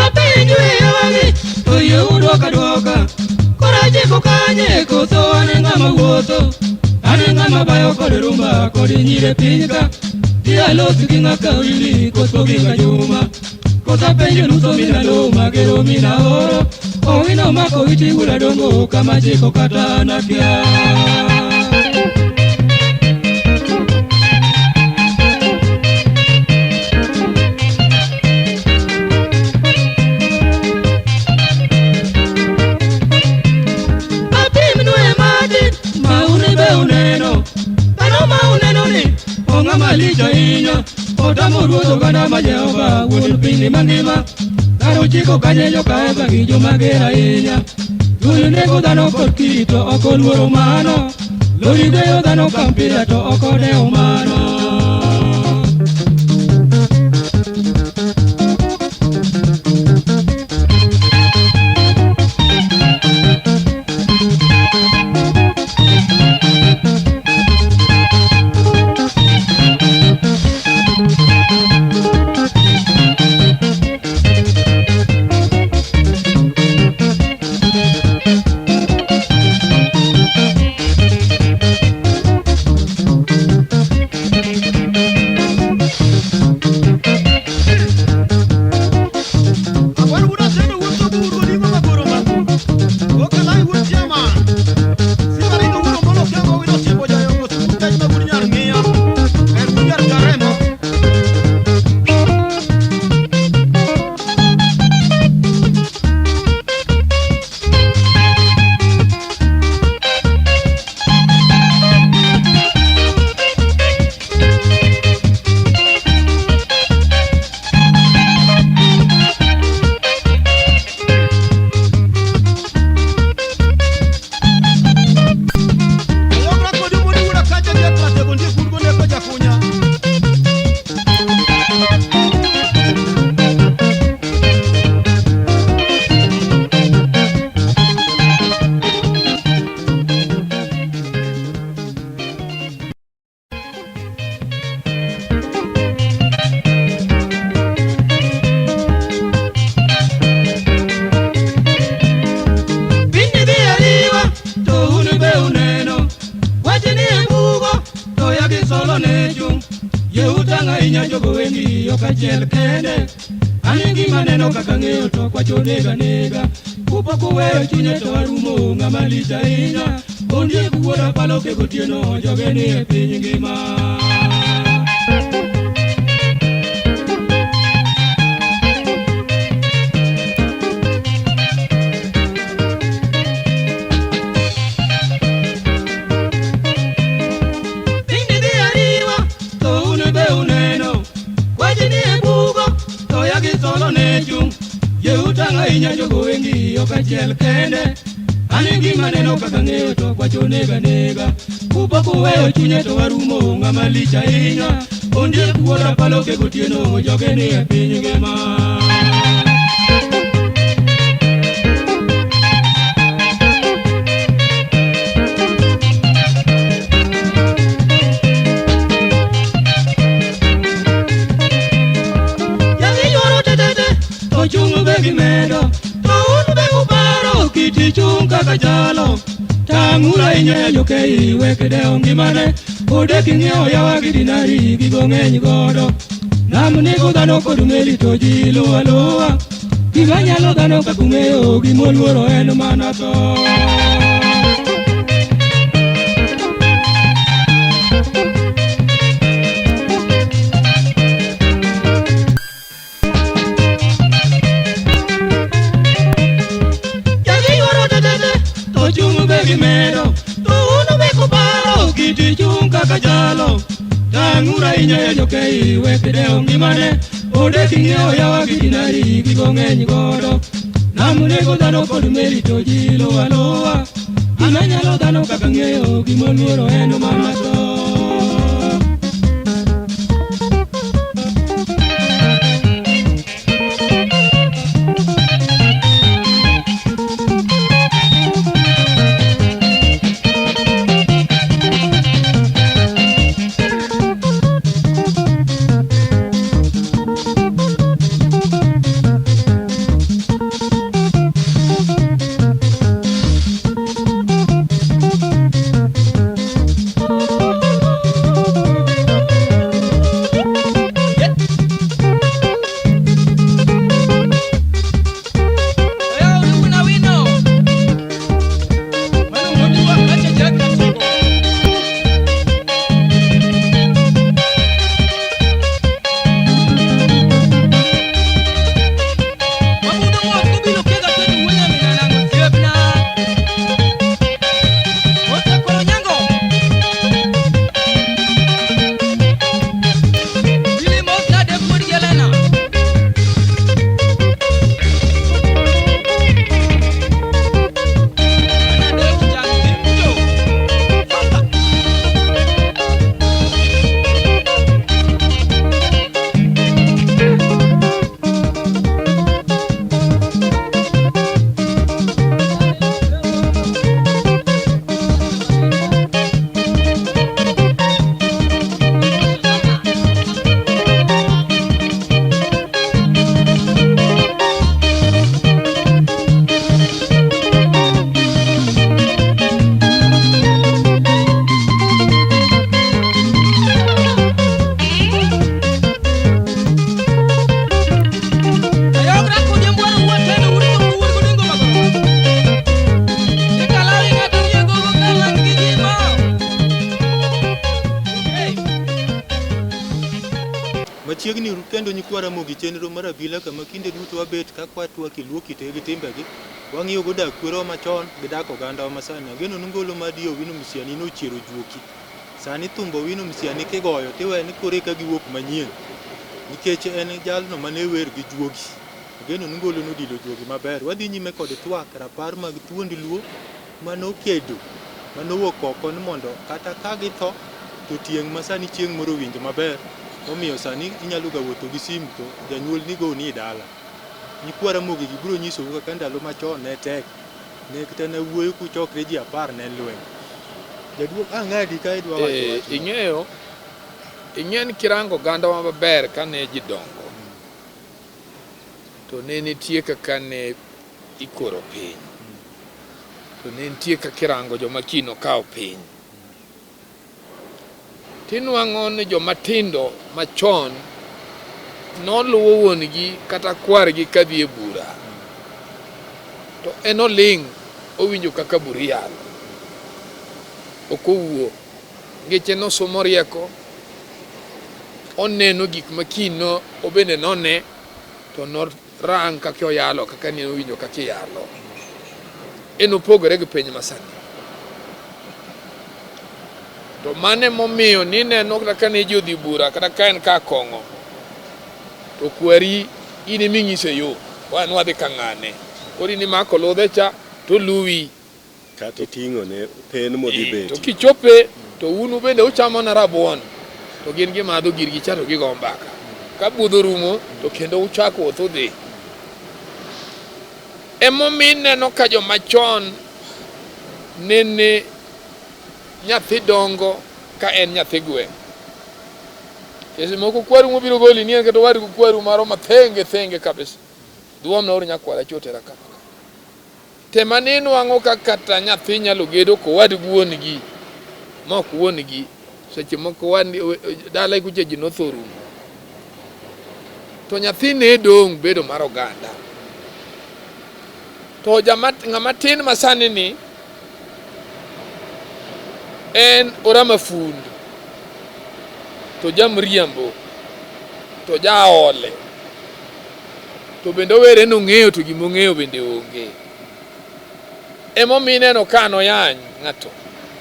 Apenjo e wang'i, to yie udwoka dwoka. Koro achiko kanye, koso an ng'ama wuotho? An ng'ama bayo kod rumba kod nyire piny ka. Tiya los gi ng'aka wili, koso gi kajuma. Koso apenjo luso mina loma, gero mina oro. Owino mako witi wuoda dongo, kama chiko kata nakia. Apimnu e matin ma un be uneno. Dhano ma uneno ni ong'ama lich ahinya. Otamo ruodh oganda ma Jehova wuon piny mangima. Kar ochiko kanye joka Eva gi joma ger ahinya. Thuol nego dhano kod kidi to ok oluoro mano. Lori gweyo dhano ka mpira to ok odewo mano. Yeutang' ahinya jogo wengi ok achiel kende. An e gima neno kaka ng'eyo to ok wacho nega nega. Kupok uweyo chunye to arumo ng'ama lich ahinya. Ondiek wuod Apalo kego otieno joge ni e piny ngima. Piny dhi ariwa to un be uneno. Wach ni e bugo to ya gi solo ne chung'. Yeutang' ahinya jogo wengi ok achiel kende. An e gima neno kaka ng'eyo to ok wacho nega nega. Kupok uweyo chunye to warumo ng'ama lich ahinya. Ondiek wuod Apalo kego otieno joge ni e piny ngima. Yathi yuoro tetete to chung' be gimedo to un be uparo kiti chung' kaka chalo tang'uru ahinya ya jokei wek dewo ngimane ode king'iewo yawa gi dinari gigo ng'eny godo nam nego dhano kod meli to ji luwo aluwa gima nyalo dhano kaka ung'eyo gimoluoro en mana tho. Yathi yuoro tetete to chung' be gimedo to un be kuparo kiti chung' kaka chalo tang'uru ahinya ya jokei wek dewo ngimane ode king'iewo yawa gi dinari gigo ng'eny godo nam nego dhano kod meli to ji luwo aluwa gima nyalo dhano kaka ng'eyo gimoluoro en mana tho. Machiegni uru kendo nyikwa Ramogi chenro mar abila kama kinde duto wabet ka kwatwa kiluo kitgi gi timbegi. Wang'iyo go dak kwerewa machon gi dak ogandawa masani. Ageno ni ngolo mar Dio Owino Misiani nochiero juoki. Sani thumb Owino Misiani kigoyo tiwe ni koro eka giwuok manyien. Nikech en jalno mane wer gi juogi. Ageno ni ngolo nodilo juogi maber. Wadhi nyime kod twak rapar mag thuond Luo manokedo manowuok oko ni mondo kata ka githo to tieng' masani chieng' moro owinj maber. Omiyo sani inyalo ga wuotho gi simu to janyuolni goni e dala. Nyikwa Ramogi gi biro nyisou kaka ndalo machon ne tek. Ne kata na wuoyo kuchokre ji apar ne en lweny. Jaduong' ang'adi ka idwa wacho wach. Ing'eyo ing'e ni kirango ogandawa maber kane ji dongo to ne nitie kaka ne ikoro piny to ne nitie kaka irango joma kiny nokaw piny. Tinwang'o ni joma tindo machon noluwo wuon-gi kata kwargi kadhi e bura. To en oling' owinjo kaka bura iyalo. Ok owuo. Ngeche nosomo rieko, oneno gik ma kiny no obende none to norang kaka oyalo kaka ne owinjo kaka iyalo. En opogore gi piny masani. To mano emomiyo nineno kata kane ji odhi bura kata ka en ka kong'o to kwari in ema inyise yo wan wadhi ka ng'ane. Koro in imako ludhe cha to oluwi. Kata iting'o ne pen modhi To betie. kichope to unu bende uchamo na rabuon to gin gimadho girgi cha to gigo mbaka. Ka budho rumo to kendo uchako wuoth udhi. Emomiyo ineno ka joma chon nene nyathi dongo ka en nyathi gweng'. Seche moko kwaru mobiro goli ni en kata owadu gi kwaru moro ma thenge thenge kabisa. Duomna uru nyakwara chotera kama. Tema ni inwang'o ka kata nyathi nyalo gedo kowad gi wuon gi ma ok wuon gi. Seche moko dala kucha ji notho orumo. To nyathi ne dong' bedo mar oganda. To jama ng'ama tin masani ni en orama fund to jamriambo to jaole to bende owere nong'eyo to gima ong'eyo bende onge. Emomiyo ineno ka noyany ng'ato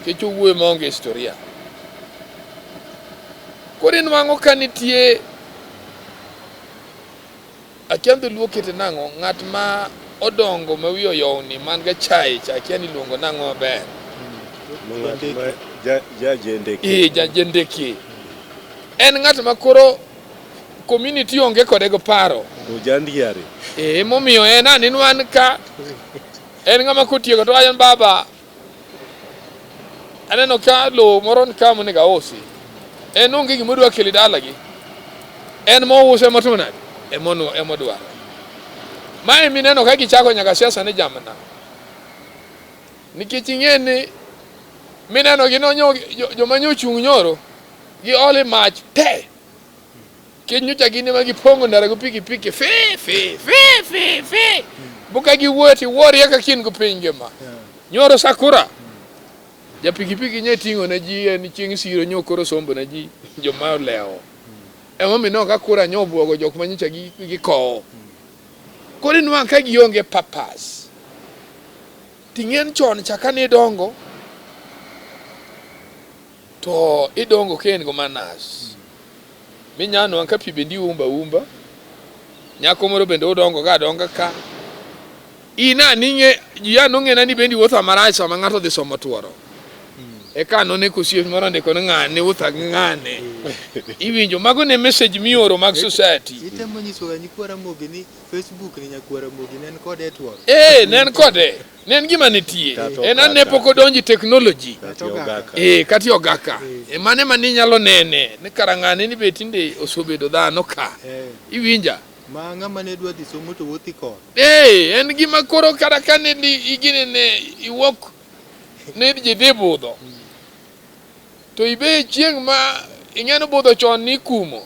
nikech owuoyo maonge historia. Koro inwang'o ka nitie akia dholuo kete nang'o ng'at ma odongo ma wiye oyowni man ga chae cha akia ni iluongo nang'o maber. Ng'at ma ja jendeke. Ee, jajendeke. En ng'at ma koro community onge kode gi paro. Ojandiare. Ee, emomiyo en an inwan ka en ng'ama kotieko to wacho ni baba aneno ka lowo moro ni ka monego ausi. En onge gima odwa kelo e dalagi. En mouse motimo nade? Emodwaro. Mae mineno ka gichako nyaka siasa ni jamna. Nikech ing'e ni mineno gi nonyo joma nyochung' nyoro gi ole mach te. Kech nyocha gin ema gipong'o ndara gi pikipiki fi fi fi fi fi. Bu ka giwuoyo to iwuorie kaka in gi piny ngima. Nyoro sakura. Ja pikipiki nye ting'o ne ji en chieng' siro nyo koro sombo ne ji joma olewo. Emomiyo ineno ka kura nyo obwogo jok ma nyocha gikowo. Koro inwang' ka gionge purpose. Ting'en chon cha kane idongo to idongo ka in go manas. Minya nwang' ka pi bende iumba umba. Nyako moro bende udongo ga adonga ka. In a ning'e ji a nong'ena ni bende iwuotho marach sama ng'ato odhi somo tuoro. Eka none kosiep moro ondiko ni ng'ane wuotho gi ng'ane. Iwinjo mago ne message mioro mag society. Itemo nyiso ga nyikwa Ramogi ni Facebook ni nyakwa Ramogi ne en kode e tuoro. Eh, ne en kode. Ne en gima nitie. Kata En an ne ogaka. pok odonjo e technology. Kati ogaka. Eh, kati ogaka. E mane ma ninyalo nene ni kara ng'ane ni be tinde osebedo dhano ka. Iwinja? Ma ng'ama ne dwa dhi somo to wuothi kode. Eh, en gima koro kata ka ne igine ne iwuok ne ji dhi budho. To ibe chieng' ma ing'e ni budho chon ni ikumo.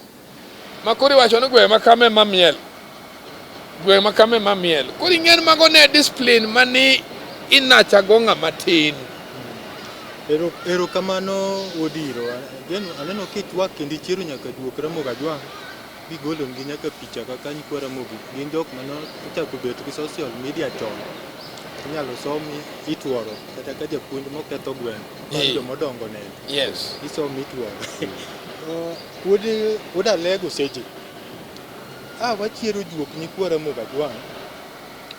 Ma koro iwacho ni gweng' ma kama ema miel. Gweng' ma kama ema miel. Koro ing'e ni mago ne discipline mani inacha go ng'ama tin. Ero erokamano Odiro. Ageno aneno kitwak kendo ichiero nyaka duok Ramogi Ajwang' bigolongi nyaka picha kaka nyikwa Ramogi gin jok mane ochako bet gi social media chon. Inyalo som ituoro kata ka japuonj moketho gweng' bang' jomodongo neno. Yes. Isomo ituoro. Wuod wuod Alego seche. Ah wachiero juok nyikwa Ramogi Ajwang'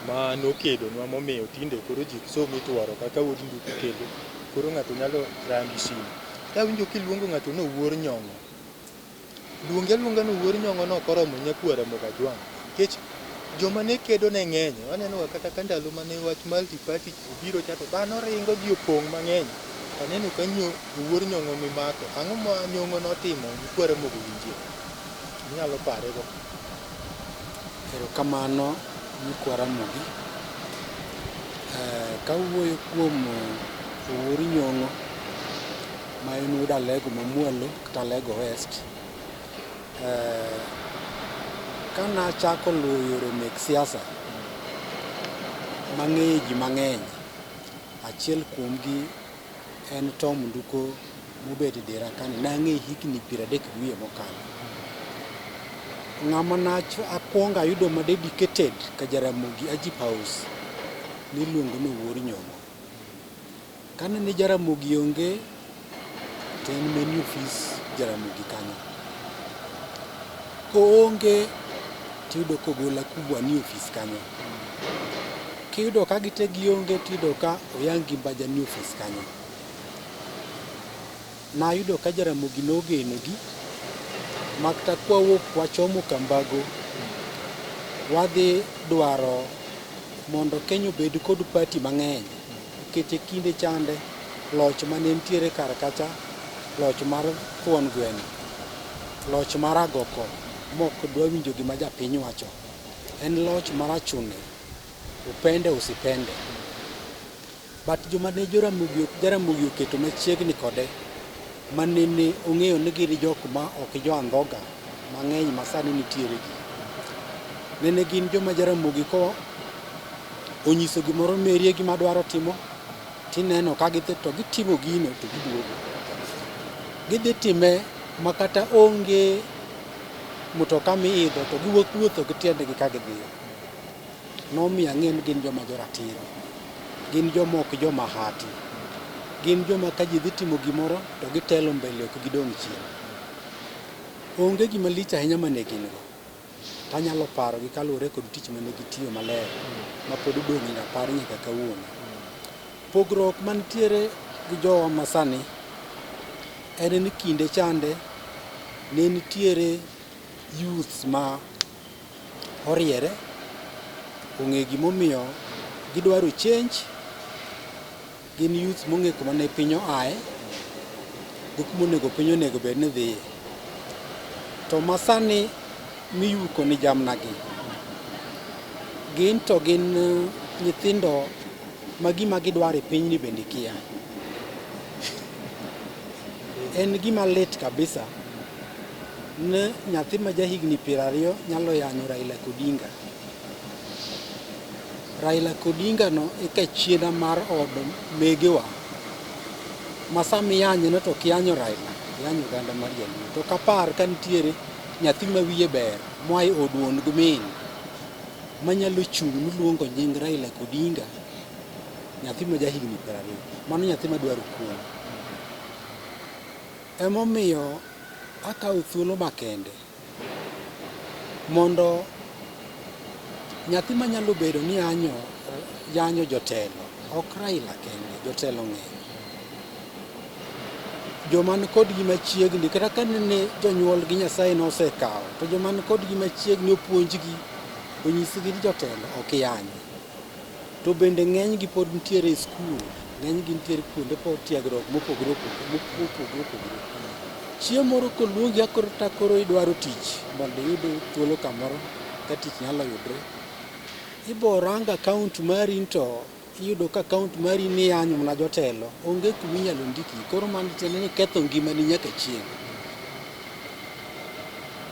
ma nokedonwa momiyo tinde koro ji som ituoro kaka wuod Nduku kelo. Koro ng'ato nyalo rangi simu. Kawinjo kiluongo ng'ato ni Owuor Nyong'o. Luonge aluonga ni Owuor Nyong'o no ok oromo nyakwa Ramogi Ajwang'. Nikech joma ne kedo ne ng'eny. Waneno ga kata ka ndalo mane wach multi party obiro cha to dhano ringo ji opong' mang'eny. Aneno ka Owuor Nyong'o mimako. Ang'o ma Nyong'o notimo nyikwa Ramogi owinjie? Inyalo pare go. Erokamano nyikwa Ramogi. Kawuoyo kuom Owuor Nyong'o, ma en wuod Alego mamwalo kata Alego West. Ka nachako luwo yore mek siasa mang'eyo ji mang'eny, achiel kuomgi en Tom Nduko mobet e diera kani, nang'eye higni 30 gi wiye mokalo. Ng'ama nakwongo ayudo ma dedicated ka Jaramogi Agip House niluongo ni Owuor Nyong'o. Kane ni Jaramogi onge to en meni ofis Jaramogi kanyo. Koonge tiyudo kogola kubwa ni ofis kanyo. Kiyudo ka gite gionge tiyudo ka Oyangi Mbaja ni ofis kanyo. Nayudo ka Jaramogi nogenogi makata kwawuok wachomo Kambago wadhi dwaro mondo Kenya obed kod party mang'eny nikech e kinde chande loch mane nitiere kar kacha loch mar thuon gweno loch mar agoko mok dwa winjo gima japiny wacho en loch mar achune upende usipende. But joma ne Jaramogi oketo machiegni kode manene ong'eyo ni gin jok ma ok jo andhoga mang'eny ma sani nitiere gi. Nene gin joma Jaramogi ko onyiso gimoro merie gima dwaro timo tineno ka gidhi to gitimo gino to giduogo. Gidhi time makata onge mutoka miidho to giwuok wuotho gi tiendgi ka gidhiyo. Nomiyo ang'e ni gin joma joratiro. Gin joma ok joma hati. Gin joma ka ji dhi timo gimoro to gitelo mbele ok gidong' chien. Onge gima lich ahinya mane gin go. Tanyalo parogi kaluwore kod tich mane gitiyo maler ma pod odong' e rapar nyaka kawuono. Pogruok mantiere gi jowa masani en ni kinde chande ne nitiere youths ma oriere ong'e gimomiyo gidwaro change gin youths mong'e kuma ne piny oaye gi kuma onego piny onego bed ni dhiye. To masani miyuko ni jamna gi gin to gin nyithindo ma gima gidwaro e pinyni bende kia. En gima lit kabisa ne nyathi ma jahigni 20 nyalo yanyo Raila Odinga. Raila Odinga no e kachiena mar od megewa ma sama iyanye no to ok iyanyo Raila, iyanyo oganda mar Jaluo. To ok apar ka nitiere nyathi ma wiye ber moa e od wuon gi min manyalo chung' miluongo nying Raila Odinga, nyathi ma jahigni 20. Mano nyathi madwaro kuong'. Emomiyo akawo thuolo makende mondo nyathi manyalo bedo ni yanyo jotelo, ok Raila kende, jotelo ng'eny. Joma ni kodgi machiegni kata ka nene jonyuol gi Nyasaye nosekawo, to joma ni kodgi machiegni opuonjgi, onyisgi ni jotelo ok yanyi. To bende ng'enygi pod nitiere e skul, ng'enygi nitiere kuonde tiegruok mopogore opogore. Chieng' moro koluongi ta koro idwaro tich mondo iyud thuolo kamoro ka tich nyalo yudre. Ibo rang account mari to iyudo ka account mari niyanyo mana jotelo, onge kuma inyalo ndiki. Koro mano tiende ni iketho ngimani nyaka chieng'.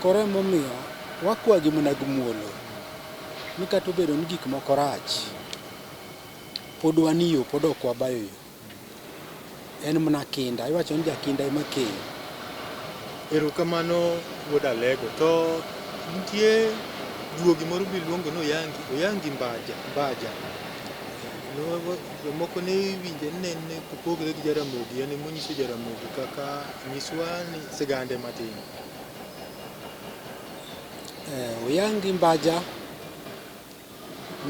Koro emomiyo wakwagi mana gi muolo ni kata obedo ni gik moko rach, pod wan e yo, pod ok wabayo yo. En mana kinda, iwacho ni jakinda ema keyo. Erokamano wuod Alego. To nitie juogi moro miluongo ni Oyangi, Oyangi Mbaja, Mbaja. Jomoko ne winje ni ne kopogre gi Jaramogi, en emonyiso Jaramogi kaka nyiswa ni sigande matin. Oyangi Mbaja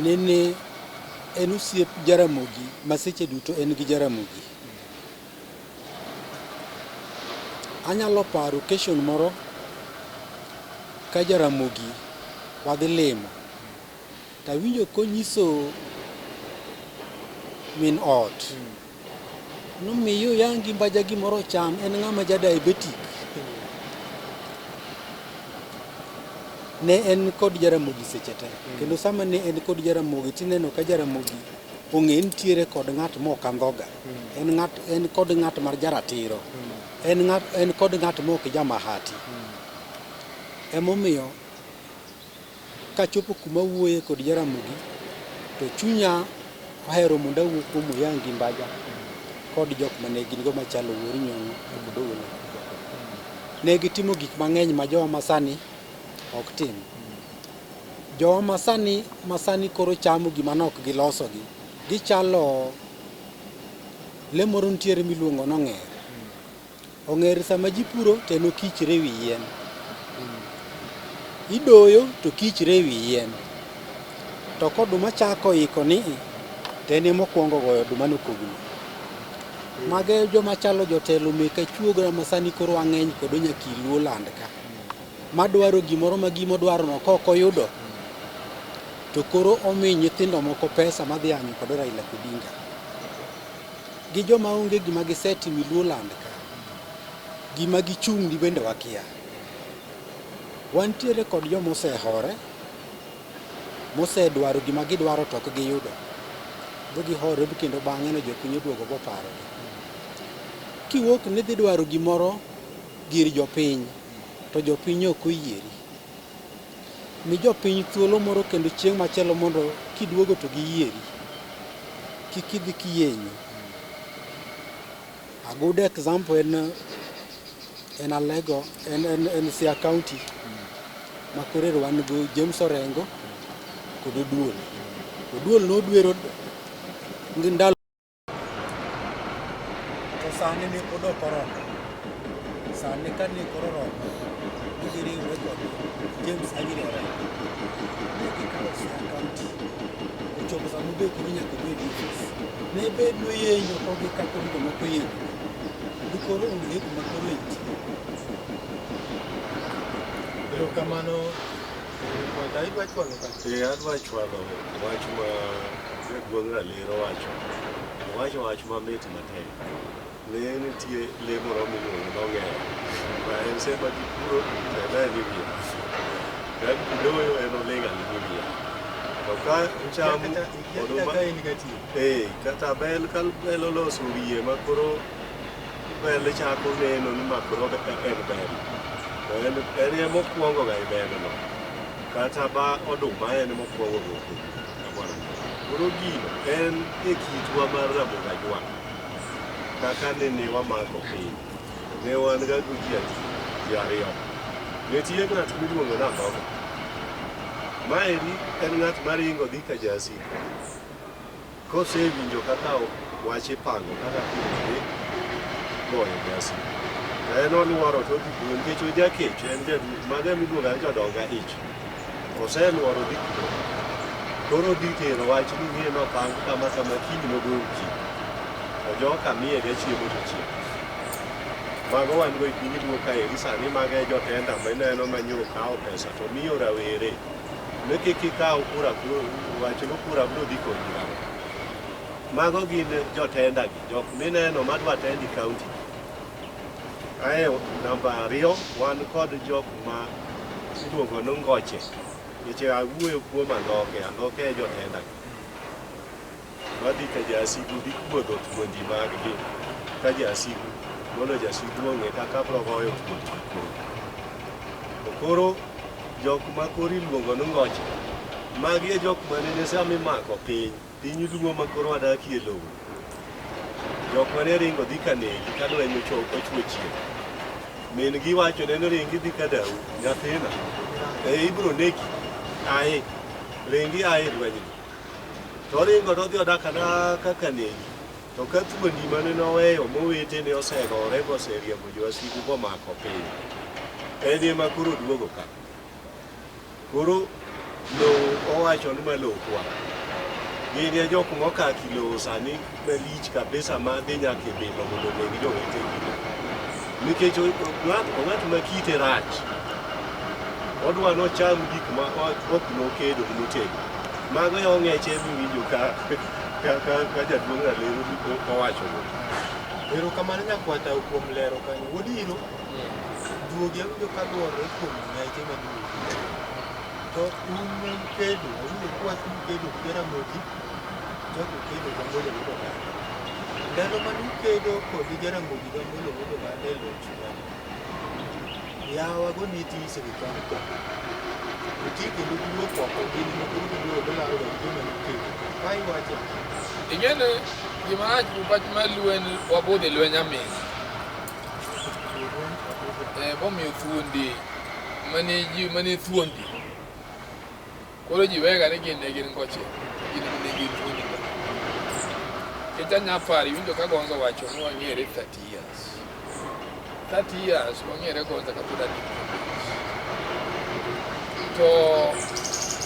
nene en osiep Jaramogi ma seche duto en gi Jaramogi. Anyalo paro occasion moro ka Jaramogi wadhi limo tawinjo konyiso min ot nomiyo Oyangi Mbaja gimoro ocham, en ng'ama ja diabetic. Ne en kod Jaramogi seche te. Kendo sama ne en kod Jaramogi tineno ka Jaramogi ong'e nitiere kod ng'at mok andhoga. En ng'at en kod ng'at mar jaratiro. En ng'at en kod ng'at ma ok jamahati. Emomiyo kachopo kuma awuoye kod Jaramogi to chunya ohero mondo awuo kuom Oyangi Mbaja kod jok mane gin go machalo Wuor Nyong'o to kod Owino. Ne gitimo gik mang'eny ma jowa masani ok tim. Jowa masani masani koro chamo gima ne ok gilosogi. Gichalo le moro nitiere miluongo ni ong'er. Ong'er sama ji puro to en okichre e wi yien. Idoyo to okichre e wi yien. To koduma chako iko ni to en ema okwongo goyo oduma no kogno. Mago e joma chalo jotelo mek achuoga ma sani koro wang'eny kod nyaka i Luo land ka. Madwaro gimoro ma gima odwarono kok oyudo to koro omi nyithindo moko pesa madhi yanyo kod Raila Odinga. Gi joma onge gima gisetimo i Luo land ka. Gima gichung' ni bende wakia. Wantiere kod joma osehore, mosedwaro gima gidwaro to ok giyudo. Bo gihore kendo bang'e no jopiny oduogo boparogi. Kiwuok ni idhi dwaro gimoro gir jopiny, to jopiny ok oyieri. Mi jopiny thuolo moro kendo chieng' machielo mondo kiduogo to giyieri. Kik idhi kiyenyo. A good example en Alego, en Siaya County ma koro ero wan go James Orengo kod Oduol. Oduol nodwero ndalo to sani ne pod ok oromo. Sani ka ne koro oromo, ne giriwre kod James Agiri Orengo. Ne gikawo Siaya County. Ochopo sama be koro nyaka obed e ofis. Ne bed noyenyo kodgi kaka jomoko yenyo. Dikoro onge kuma koro entie. Erokamano. Idwa chwalo kacha? Ee, adwa chwalo wach ma jaduong' Ralero wacho. Owacho wach mamit matek. Ne nitie le moro miluongo ni ong'er. Ma en sama gipuro to en aena e wi yath. Ka gidoyo en oling' aling'a e wi yath. To ka cham oduma Ka in gatiyo. Ee, kata bel ka bel oloso wiye ma koro bel chako neno ni ma koro en bel. To en ema okwongo ga e bel no. Kata ba oduma en ema okwongo go. Koro gino en e kitwa mar Ramogi Ajwang'. Kaka nene wamako piny. Ne wan ga gi ji adi? Ji ariyo. Nitie ng'at miluongo ni Andhoga. Maeri en ng'at maringo dhi ka jasigu. Kosewinjo kaka wach ipango kaka kiny dhi goyo jasigu. To en oluoro to odhi kuno nikech ojakech en jaduong' mago ema iluongo ni jodong ich. Oseluoro dhi kuno. Koro odhi tero wach ni ng'e nopang kama kama kiny nogoki. To joka miye ga chiemo to chiemo. Mago wan go e piny Luo kaeri sani mago e jotenda mineno manyo kawo pesa to miyo rawere. Ne kik ikaw kura wach no kura biro dhi konyi nang'o. Mago gin jotenda gi, jok mineno madwa tendi county. Ae namba ariyo wan kod jok ma iluongo ni ngoche. Nikech awuoyo kuom andhoke, andhoke e jotenda gi. Madhi ka jasigu dhi kuodho thuondi maggi ka jasigu mondo jasigu ong'e kaka biro goyo thuondi gi koro. To koro jok ma koro iluongo ni ngoche, magi e jok manene sama imako piny, piny Luo ma koro wadakie lowo. Jok mane ringo dhi ka negi ka lweny ochopo ochwo chieng'. Min gi wacho ne ni ringi dhi ka dau, nyathina. E ibro neki. Ae, ringi ae lwenyni. To oringo to odhi odak adaka ka negi. To ka thuondi mane noweyo mowetene osegore boseriembo jowasigu bomako piny. En ema koro oduogo ka. Koro lowo owacho ni ma lopwa. Gin e jok mokaki lowo sani malich kabisa ma dhi nyaka e bilo mondo oneg jowetegi. Nikech ng'at ma kite rach. Odwa nocham gik ma ok nokedo motegno. Mago e ong'eche miwinjo ka jaduong' Ralero owacho go. Erokamano nyakwata kuom lero kanyo. Wuod Iro, juogi awinjo ka luorore kuom ng'eche ma juogi. To un ukedo, awinjo kuwacho ni ukedo gi Jaramogi, jogo kedo gi Amolo wuod Oganda. Ndalo mane ukedo kod Jaramogi Gamolo wuod Oganda e loch yawa go ne ti sirikal ka. Nitie kendo giwuok oko gin ema koro giduogo gilaro ga gima nukedo. Ka iwacho Ing'e ni gima rach wach mar Luo en wabudho e lweny aming'a. Eh, momiyo thuondi mane ji mane thuondi Koro ji wega ni gin ne gin ngoche, gin ne gin thuondi go. Nikech anya paro, iwinjo ka Gonzo wacho ni wang'ere 30 years. 30 years wang'ere Gonza kapod an independence. To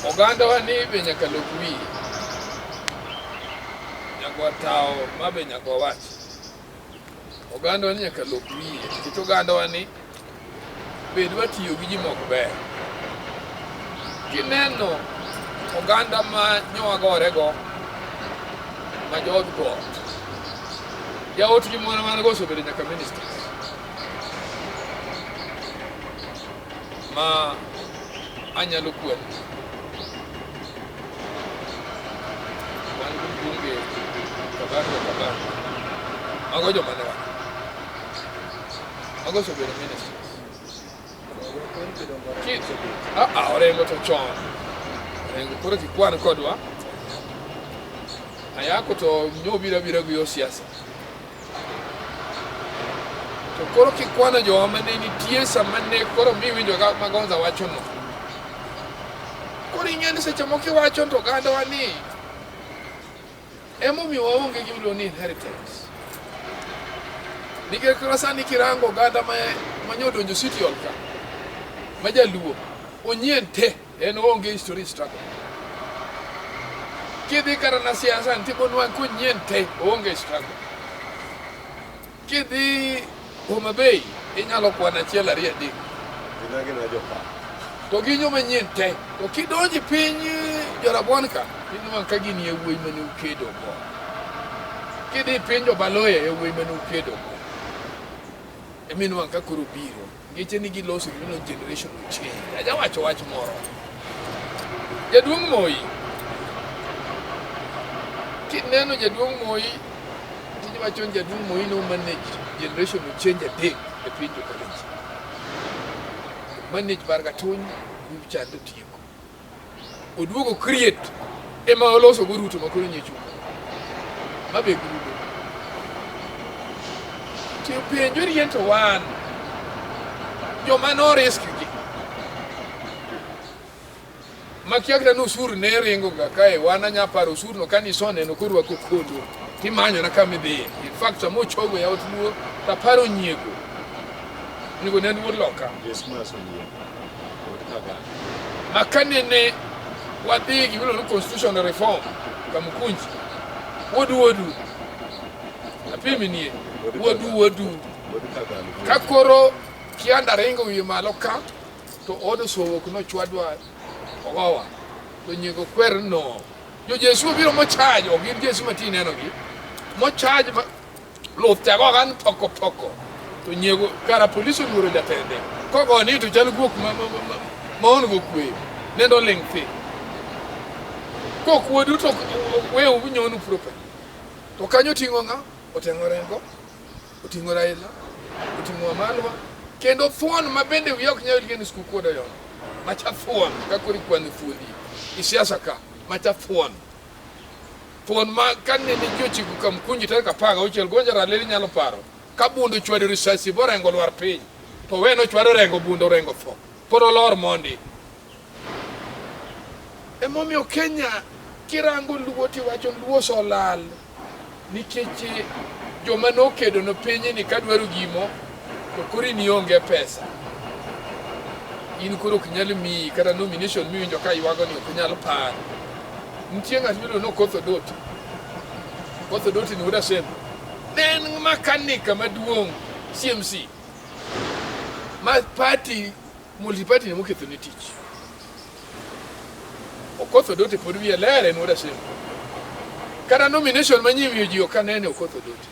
ogandawa ni be nyaka lok wiye. Nyaka watawo ma be nyaka wawach. Ogandawa ni nyaka lok wiye. Nikech ogandawa ni be dwa tiyo gi ji mok ber. Kineno oganda ma nyowagorego ma jood got, jaot gi mwana man go osebedo nyaka ministers ma anyalo kwani wan gi mbunge Kabargo Kabargo mago joma ne wan Mago osebedo ministers. Ki- Ah, ah, Orengo to chon. Orengo koro kikwan kodwa. Ayako to nyobiro abira gi yo siasa. To koro kikwano jowa mane nitie sama ne koro miwinjo ka Magonza wachono. Koro ing'e ni seche moko iwacho to ogandawa ni Emomiyo waonge gi miluongo ni inheritance. Nikech kata sani kirango oganda ma manyodonjo City Hall ka, ma jaluo, onyien te, en oonge history struggle. Kidhi kata na siasa nitie bonwang' konyien te, oonge struggle. Kidhi Homa Bay inyalo kwano achiel ariyo adek. Gin agina jopa. To gin joma nyien te. To kidonjo e piny Jorabuon ka, inwang' ka gin yawuoyi mane ukedo go. Kidhi e piny Jobaloya, yawuoyi mane ukedo go. Ema inwang' ka koro biro. Ngeche ni giloso gima iluongo ni generational change. Ajawacho wach moro. Jaduong' Moi, kineno jaduong' Moi Tij machon jaduong' Moi no manage generation change adek e piny jo-Kalenjin. Manage Bargatuny, chando tieko. Oduogo create ema oloso go Ruto ma koro nyecho. Ma be grudo. Tiyo penjo rien to wan joma no risk gi. Makia kata ni osuru ne ringo ga kae wan anya paro osuru no kane isoneno korwako kodo timanyo na kama idhiye. In fact sama ochogo yawuot Luo taparo nyiego. Onego ne en wuod loka. Dismas Onyiego wuod Kagame. Ma kanene wadhi gi gimiluongo ni constitutional reform Kamukunji. Wuodu wuodu. Apimi nie. Wuodu wuodu. Wuod Kagame. Ka koro Kianda ringo wiye malo ka to od osowok nochwadwa ogowa to nyiego kwer no jo Jesu obiro mochaj ok gin Jesu ma ti nenogi mochaj ma luth chago gan poko poko to nyiego kara polis oluoro jatende kogo ni to chal guok ma ma ma ma on go kwe nendo ling thi kok wuodu to wewu nyonu proper to kanyo ting'o ng'a oting'o rengo oting'o Raila, oting'o Wamalwa, kendo thuon ma bende wiya ok nyal geno skuku odoyono. Macha thuon, ka koro ikwano thuondi i siasa ka, macha thuon. Thuon ma kane ne ji ochiko Kamkunji tarik 16, Gonja Raleli nyalo paro, ka bundo ochwado risasi borengo lwar piny, to weno ochwado rengo bundo rengo tho. Pod olor mondi. Emomiyo Kenya kirango Luo tiwacho Luo osolal. Nikech joma nokedo ne pinyni ka dwaro gimo to koro in ionge pesa. In koro ok nyal miyi kata nomination miwinjo ka ywago ni ok nyal paro. Nitie ng'at miluongo ni Okoth Odoti. Okoth Odoti ni wuod Asembo. Ne en makanika maduong' CMC ma party Multiparty ni moketho ne tich. Okoth Odote pod wiye ler en wuod Asembo. Kata nomination manyien wiye ji ok anene Okoth Odote.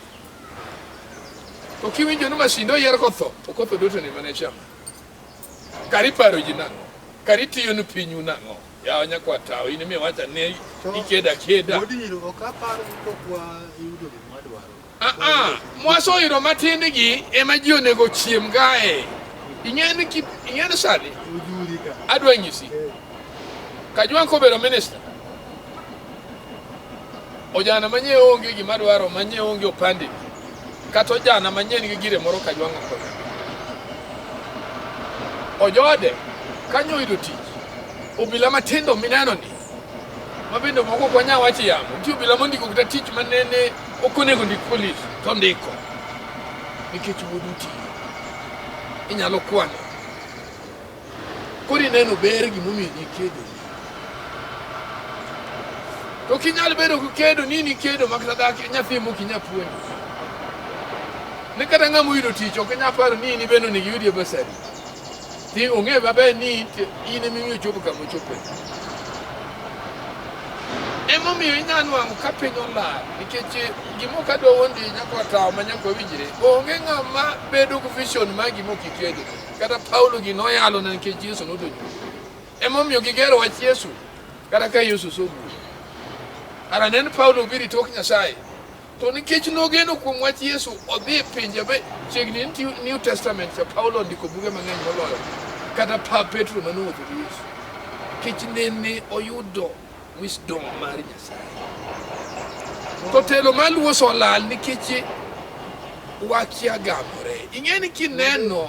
To kiwinjo ni Masindo oyier kotho, Okoth Odote ni mane chama. Kar iparo ji nang'o? Kar itiyo ni pinyu nang'o? Yawa nyakwa tawo in imi wacha ni ikeda keda. Wuod Nyiro ok apar ni pok wayudo gima wadwaro. Ah, ah, mwasoyudo matin gi ema ji onego ochiem gae. Ing'e ni ki- ing'e ni sani Ojuri ka. adwa nyisi. Kajwang' kobedo minister. Ojana manye onge gima dwaro, manye onge opande. Kata ojana manye nigi gire moro Kajwang' ok okonyo. Ojode kanyo oyudo tich. Obila matindo mineno ni ma bende moko ok wanyal wacho e yamo. Nitie obila mondiko kata tich ma nene ok onego ndik polis to ndiko nikech wuodu tiyo. Inyalo kwano. Koro ineno ber gimomiyo nikedo. To ok inyal bedo kikedo ni nikedo ma kata dak nyathi mok inyal puonjo. Ni kata ng'ama oyudo tich ok inyal paro ni in bende onego iyudie bursary. Ti ong'e maber ni in ema imiyo ochopo kama ochope. Emomiyo inyalo nwang'o ka piny olal nikech gima ok adwa wuondi nyaka tawo ma nyaka wawinjre. Onge ng'ama bedo gi vision mar gima ok ikedo. Kata Paulo gi noyalo na nikech Yesu nodonjo. Emomiyo gigero wach Yesu kata ka Yesu osewuok. Ara ne en Paulo obiro e tok Nyasaye. To nikech nogeno kuom wach Yesu, odhi e pinje be chiegni ni New Testament cha Paulo ondiko buge mang'eny moloyo kata pa Petro mane owuotho gi Yesu. Nikech nene oyudo wisdom mar Nyasaye. To telo maluwo solal nikech wakia gamore. Ing'e ni kineno,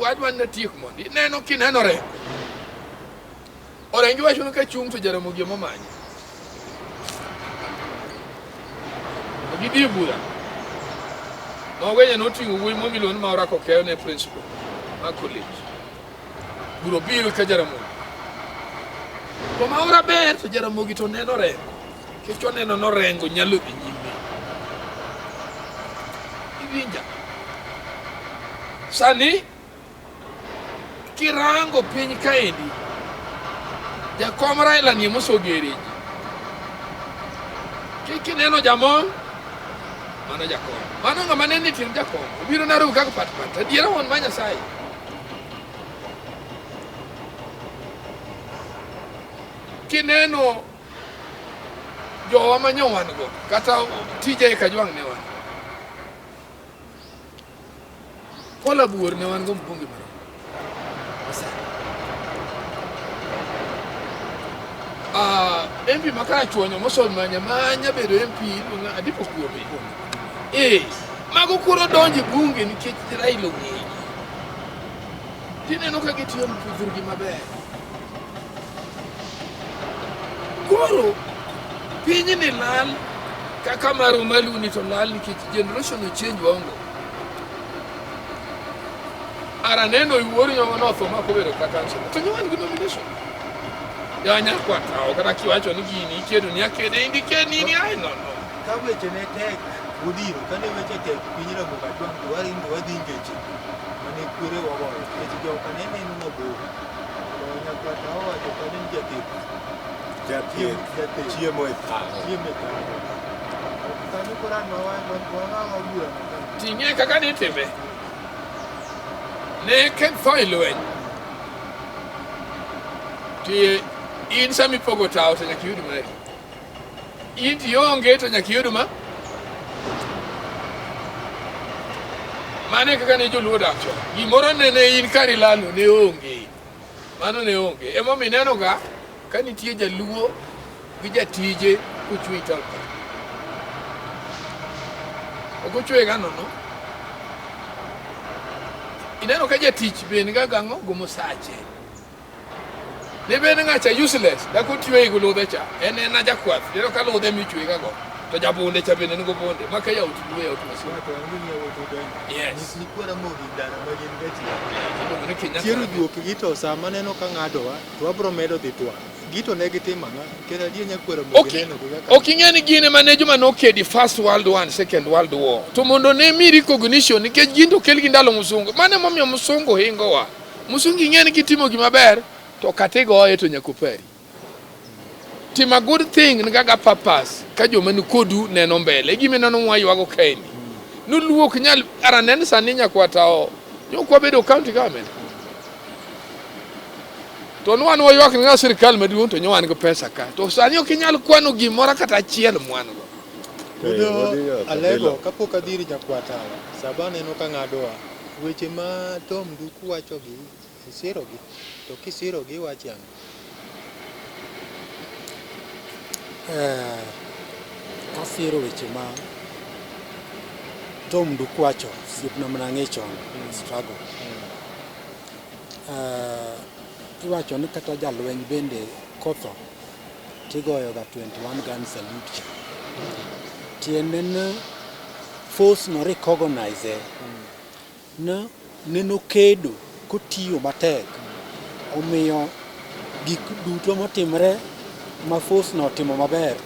wadwa ni atiek mondo, ineno kineno rengo. Orengi wacho ni ka chung' to Jaramogi ema omanye. To gidhi e bura. Ma Ogenya noting'o wuoyi moro miluongo ni Maura Kokeyo ne principal mar college. Bura obiro ka Jaramogi. To Maura ber to Jaramogi to neno Orengo. Nikech oneno ni Orengo nyalo dhi nyime. Iwinja? Sani Kirango piny kaendi, jakom Raila ni emosogere ji. Kineno jamong, mano jakom. Mano ng'ama nene ni tiend jakom. Obiro Nairobi kaka pat pat. Adiera wuon ma Nyasaye. Kineno jowa ma nyo wan go, kata TJ Kajwang' ne wan. Paul Abuor ne wan go mbunge mar Uh, ah, MP ma Karachuonyo mosemanya manya bedo MP iluongo Adipo Kuome. Eh, mago koro donjo e bunge nikech Raila ong'eyi. Tineno ka gitiyo thurgi maber. Koro pinyni lal kaka marwa maluni to lal nikech generation ochange waongo. Ara neno wuor nyowa notho ma kobedo ka councillor. To nyowa nigi nomination. Ya nyakwa tawo kata kiwacho ni gini ikedo ni akede indike ni ni ai no no. Ka weche ne tek Odhiro, kane weche tek piny Ramogi Ajwang' to waringo wadhi ngeche mane kwerewa ogoyo nikech joka ne neno mabor. To nyakwar to owacho kanyo ni jatheth. Jathieth Jathieth. chiemo e thago. Chiemo e thago. Kanyo koro an wang'awa bura no kanyo. Ting'e kaka nitime. Ne ketho e lweny. Ti in sama ipogo tawo to nyaka iyud mari. In to ionge to nyaka iyud ma. Mano e kaka ne joluo dak chon. Gimoro nene in kar ilalo ne onge. Mano ne onge. Emomiyo ineno ga ka nitie jaluo gi jatije kochwe e town ka. Ok ochwe ga nono. Ineno ka jatich be niga gang'o gomosache. Ne bed ng'acha useless, dak otweye gi ludhe cha. En ena jakwath, ineno ka ludhe michwe ga go. To jabunde cha bende nigo bunde. Maka yawuot luo yawuot masira. Wato an gi yawuot odonjo. Yes. Nyikwa Ramogi ndara ma gin gachiel. Iluongo ni Kenyatta. Chiero juok gi to sama neno ka ng'adowa to wabro medo dhi twak. Gi to ne gitimo ang'o? Nikech adier nyakwa Ramogi Ok neno gi kaka ok ing'e ni gin ema ne joma nokedi first world war and second world war. To mondo ne mi recognition nikech gin to okelgi ndalo musungu. Mano emomiyo musungu hingowa. Musungu ing'e ni kitimo gima ber to kata igoye to nyaka opari. Timo a good thing ni kaka purpose ka joma ni kodu neno mbele. E gima ineno mwaywago kaeni. Noluo ok nyal ara nen sani nyakwa tawo. Nyok wabedo county government. To nwan waywak ni sirkal maduong' to nyo wan gi pesa ka. To sani ok inyal kwano gimoro kata achiel mwan go. Wuod Alego, kapok adhi ir Nyakwatala, saba aneno ka ng'adowa. Weche ma Tom Nduku wachogi, isirogi? To kisirogi iwacho ang'o? Eh, asiro weche ma Tom Nduku wacho, osiepna mane ang'e chon, struggle. Eh, iwacho ni kata jalweny bende kotho tigoyo ga 21 gun salute cha. Tiende ni force no recognize ne neno kedo kotiyo matek omiyo gik duto motimre ma force no otimo maber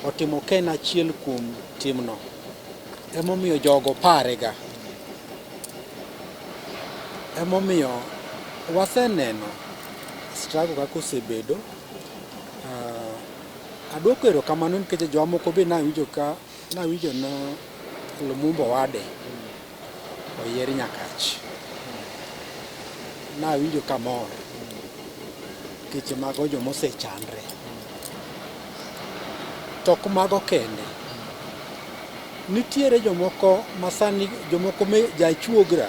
otimo ka en achiel kuom timno emomiyo jogo parega emomiyo waseneno struggle kaka osebedo uh, aduoko erokamano nikech jowa moko be nawinjo ka nawinjo na Lumumba Owade oyier Nyakach. Nawinjo kamor nikech mago joma osechandre. To ok mago kende, nitiere jomoko masani jomoko me jachuogra.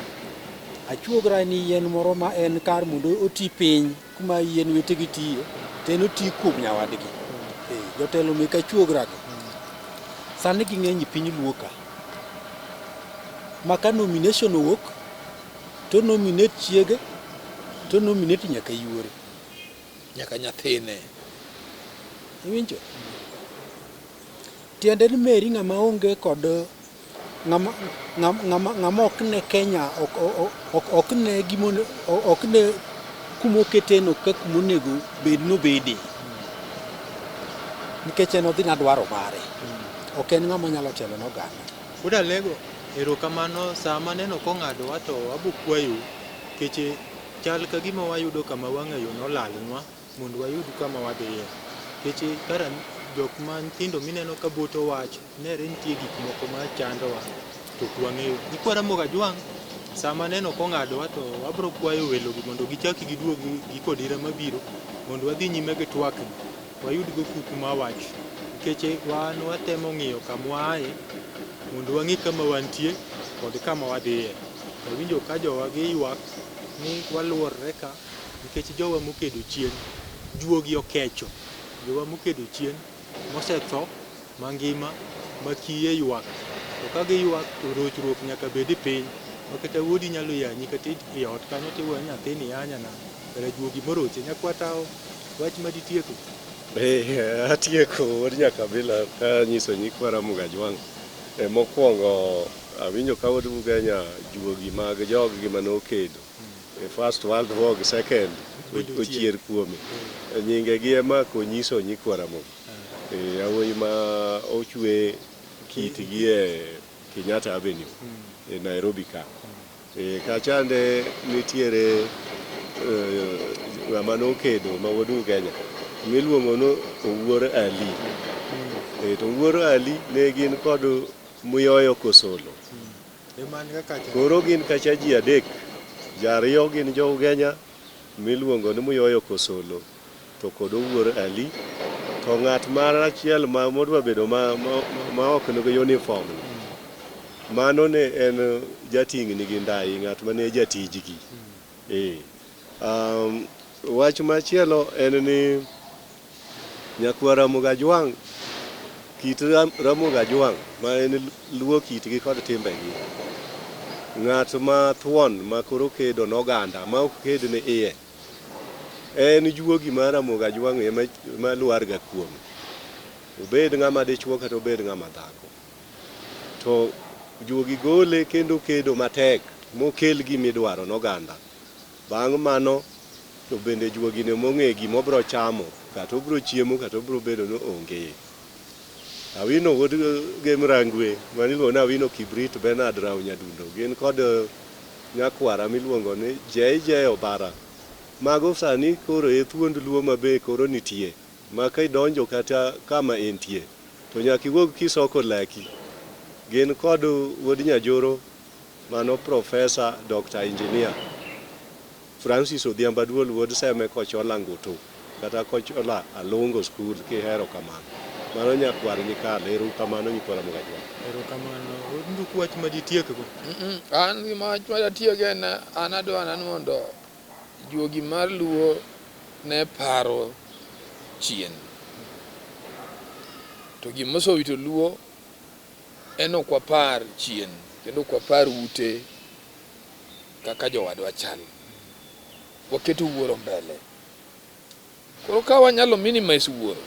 Achuogra en yien moro ma en kar mondo oti piny kuma yien wetegi tiye to en oti kuom nyawadgi. Eh, jotelo mek achuogra go. Sani ging'eny e piny Luo ka. Ma ka nomination owuok to nominate chiege to nominate nyaka yuore. Nyaka nyathine. Iwinjo? Tiende ni Mary ng'ama onge kod ng'ama ng'ama ng'ama ok ne Kenya ok ok ok ne gimo ok ne kuma oketeno ka kuma onego bed nobede. Nikech en odhi nadwaro mare. Ok en ng'ama nyalo telo ne oganda. Wuod Alego, erokamano sama aneno kong'adowa to abo kwayou keche chal ka gima wayudo kama wang'ayo nolalnwa mondo wayud kama wadhiye. Keche kara jok ma nyithindo mineno ka boto wach nere nitie gik moko ma chandowa to ok wang'eyo. Nyikwa Ramogi Ajwang' sama aneno kong'adowa to wabro kwayo welogi mondo gichak giduog gi kodira mabiro mondo wadhi nyime gi twak ni wayud go kuku ma wach nikech wan watemo ng'iyo kama waaye mondo wang'i kama wantie kod kama wadhiye. Awinjo ka jowa giywak ni waluorre ka nikech jowa mokedo chien juogi okecho jowa mokedo chien mosetho mangima ma kiye ywak to ka giywak to rochruok nyaka bed e piny ma kata wuodi nyalo yanyi kata e ot kanyo tiweyo nyathini yanya nang'o kara juogi moroche nyakwatawo wach ma ditieko. Eh, atieko wuod Nyakabila ka nyiso nyikwa Ramogi Ajwang'. Eh, mokwongo awinjo ka wuod Ugenya juogi mag joggi mane okedo e first world war gi second ochier kuome. Nyinge gi ema konyiso nyikwa Ramogi. Eh, yawuoyi ma ochwe kitgi e Kenyatta Avenue e Nairobi ka. E, kachande nitiere ng'ama nokedo ma wuod Ugenya miluongo ni Owuor Ali. E, to Owuor Ali ne gin kod Muyoyo Kosolo. Koro gin kacha ji adek. Jariyo gin jo Ugenya miluongo ni Muyoyo Kosolo to kod Owuor Ali. To ng'at mar achiel ma modwa bedo ma, ma, ma ok nigi uniform ni, mano ne en jating'ni gi ndai, ng'at mane jatijgi. Eh. Wach machielo en ni nyakwar Ramogi Ajwang' kit Ramogi Ajwang' ma en luo kitgi kod timbegi. Ng'at ma thuon ma koro kedo noganda ma ok ked ne iye. En juogi mar Ramogi Ajwang' ema ema lwar ga kuome. Obed ng'ama dichuo kata obed ng'ama dhako. To juogi gole kendo kedo matek mokel gimidwaro noganda. Bang' mano to bende juogi ni mong'e gima obro chamo kata obro chiemo kata obro bedo ni onge. Awino wuod Gem Rangwe mane iluongo ni Awino Kibrit Bernard Rao Nyadundo gin kod nyakwara miluongo ni JJ Obara. Mago sani koro e thuond Luo ma be koro nitie ma kidonjo kata kama entie to nyaka iwuog kisoko laki. Gin kod wuod Nyajoro mano Professor Dr. Engineer Francis Odhiambo Aduol wuod Seme Kochola Ngutu kata Kochola Alungo School kihero kamano. Mano nyakwar Nyikal, ero kamano nyikwa Ramogi Ajwang'. Erokamano. Nduku wach ma ditiekgo. An gima wach ma datiyogo en an adwa ni mondo juogi mar Luo ne paro chien. To gima osewito Luo en ok wapar chien kendo ok wapar ute kaka jowadwa chal. Waketo wuoro mbele. Koro ka wanyalo minimize wuoro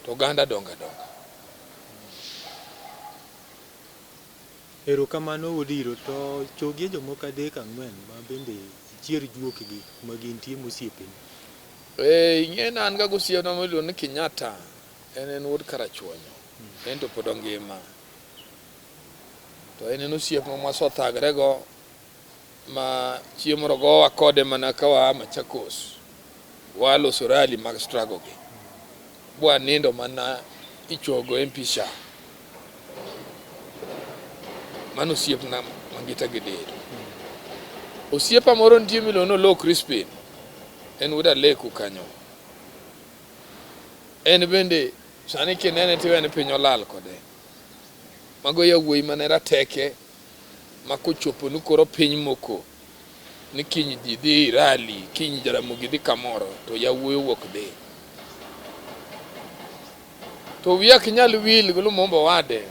to oganda dongo adonga. Erokamano Odiro, to chogie jomoko adek ang'wen ma bende ichier juokgi kuma gintie mosiepeni. Eh, ing'e ni an ga gosiepna miluongo ni Kenyatta, en en wuod Karachuonyo, en to pod ongima. To en en osiepna mwasothagre go ma chieng' moro gowa kode mana ka waa Machakos, waloso rally mag struggle gi. Bwanindo mana ichogo MP Shah. Mano osiepna mangita gi del. Osiepa moro nitie miluongo ni Oloo Crispin. En wuod Aleku kanyo. En bende sani kinene tiwe ni piny olal kode. Mago yawuoyi mane rateke ma kochopo ni koro piny moko ni kiny ji dhi rally, kiny Jaramogi dhi kamoro to yawuoyi owuok dhi. To wiya ok nyal wil gi Lumumba Owade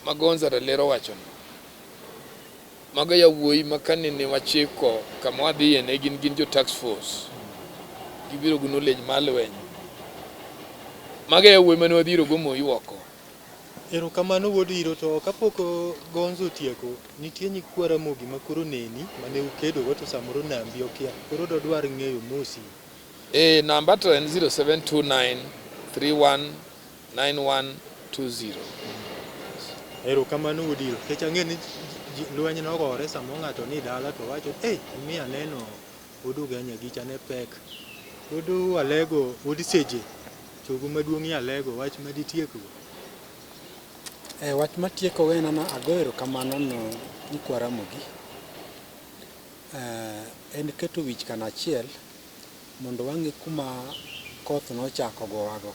ma Gonza Ralero owachoni. Mago yawuoyi ma kanene wachiko kama wadhiye ne gin gin jo task force. Gibiro gi knowledge mar lweny. Mago e yawuoyi mane wadhiro go Moi oko. Erokamano wuod Iro, to kapok Gonzo otieko, nitie nyikwa Ramogi ma koro neni mane ukedogo to samoro nambi okia, koro dodwar ng'eyo mosi. Eh, namba to en 0729 319120. Erokamano wuod Iro, nikech ang'e ni lweny nogore samo ng'ato ni dala to wacho, "Ei, imiya neno wuod Ugenya gicha ne pek." Wuod Alego, wuod Seje, chogo maduong' e Alego, wach ma ditiekgo. E wach matieko en ana ago erokamano no nyikwa Ramogi. En keto wich kanachiel mondo wang'e kuma koth nochako gowago.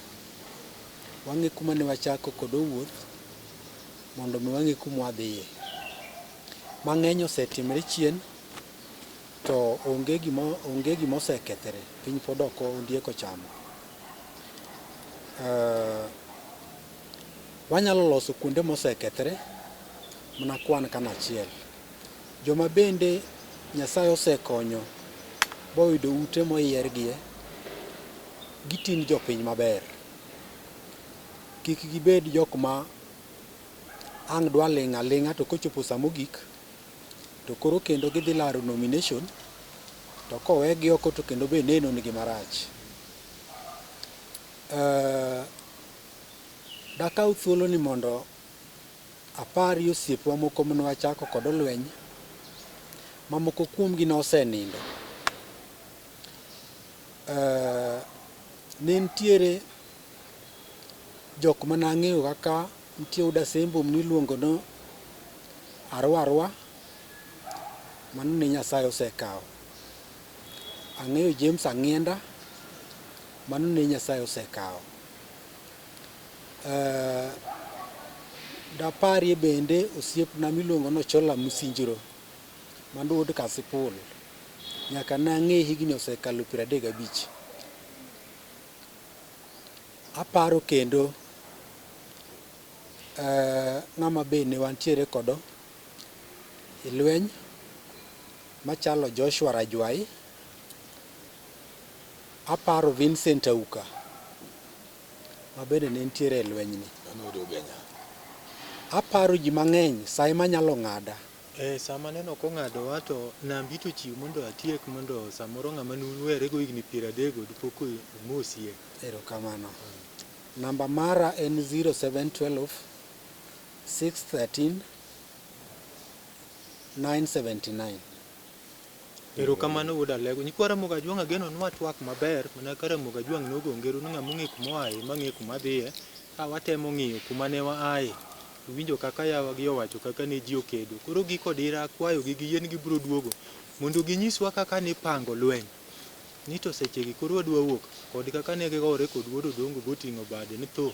Wang'e kuma ne wachako kod owuoth mondo mi wang'e kuma wadhiye. Mang'eny osetimre chien to onge gima onge gima osekethre, piny pod ok ondiek ochamo. Wanyalo loso kuonde mosekethre mana kwan kanachiel. Joma bende Nyasaye osekonyo boyudo ute moyiergie, giting' jopiny maber. Kik gibed jok ma ang' dwa ling' aling'a to kochopo sa mogik to koro kendo gidhi laro nomination to kowegi oko to kendo be neno nigi marach. Dakaw thuolo ni mondo aparie osiepewa moko mane wachako kodo lweny ma moko kuomgi nosenindo. Ne nitiere jok mane ang'eyo kaka nitie wuod Asembo miluongo ni Arwa Arwa, mano ne Nyasaye osekawo. Ang'eyo James Ang'ienda, mano ne Nyasaye osekawo. Daparie bende osiepna miluongo ni Ochola Musinjiro, mano wuod Kasipul. Nyaka ne ang'e higni osekalo 35. Aparo kendo ng'ama be ne wantiere kodo e lweny machalo Joshua Rajwai. Aparo Vincent Auka ma bende ne nitiere e lweny ni. Aparo ji mang'eny sa ema nyalo ng'ada. E sama aneno kong'adowa to nambi to chiw mondo atiek mondo samoro ng'ama nuwerego higni 30 dipo komosie. Erokamano. Namba mara en 0712 613 979. Erokamano wuod Alego. Nyikwa Ramogi Ajwang' ageno ni watwak maber mana ka Ramogi Ajwang' nogo ngero ni ng'ama ong'e kuma oaye ema ng'e kuma dhiye. Ka watemo ng'iyo kuma ne waaye, iwinjo kaka yawa gi owacho kaka ne ji okedo. Koro giko dira akwayogi giyie ni gibiro duogo mondo ginyiswa kaka nipango lweny. Ni to sechegi koro wadwa wuok Kod kaka ne gigore kod wuod Odongo boting'o bade ni tho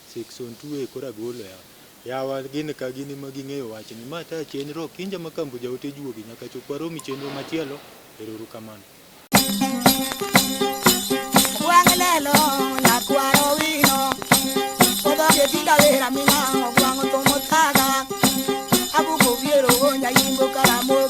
section 2A koro agolo yawa. Yawa gin ka gin ema ging'eyo wachni. Ma ta chenro kinja ma kambo jaote juogi nyaka chop warom e chenro machielo. Ero uru kamano. Gwang' lelo nyakwaro wino odhoge tinda wera minang'o gwang' thumo thaga abuko biero nyaimbo karamoro.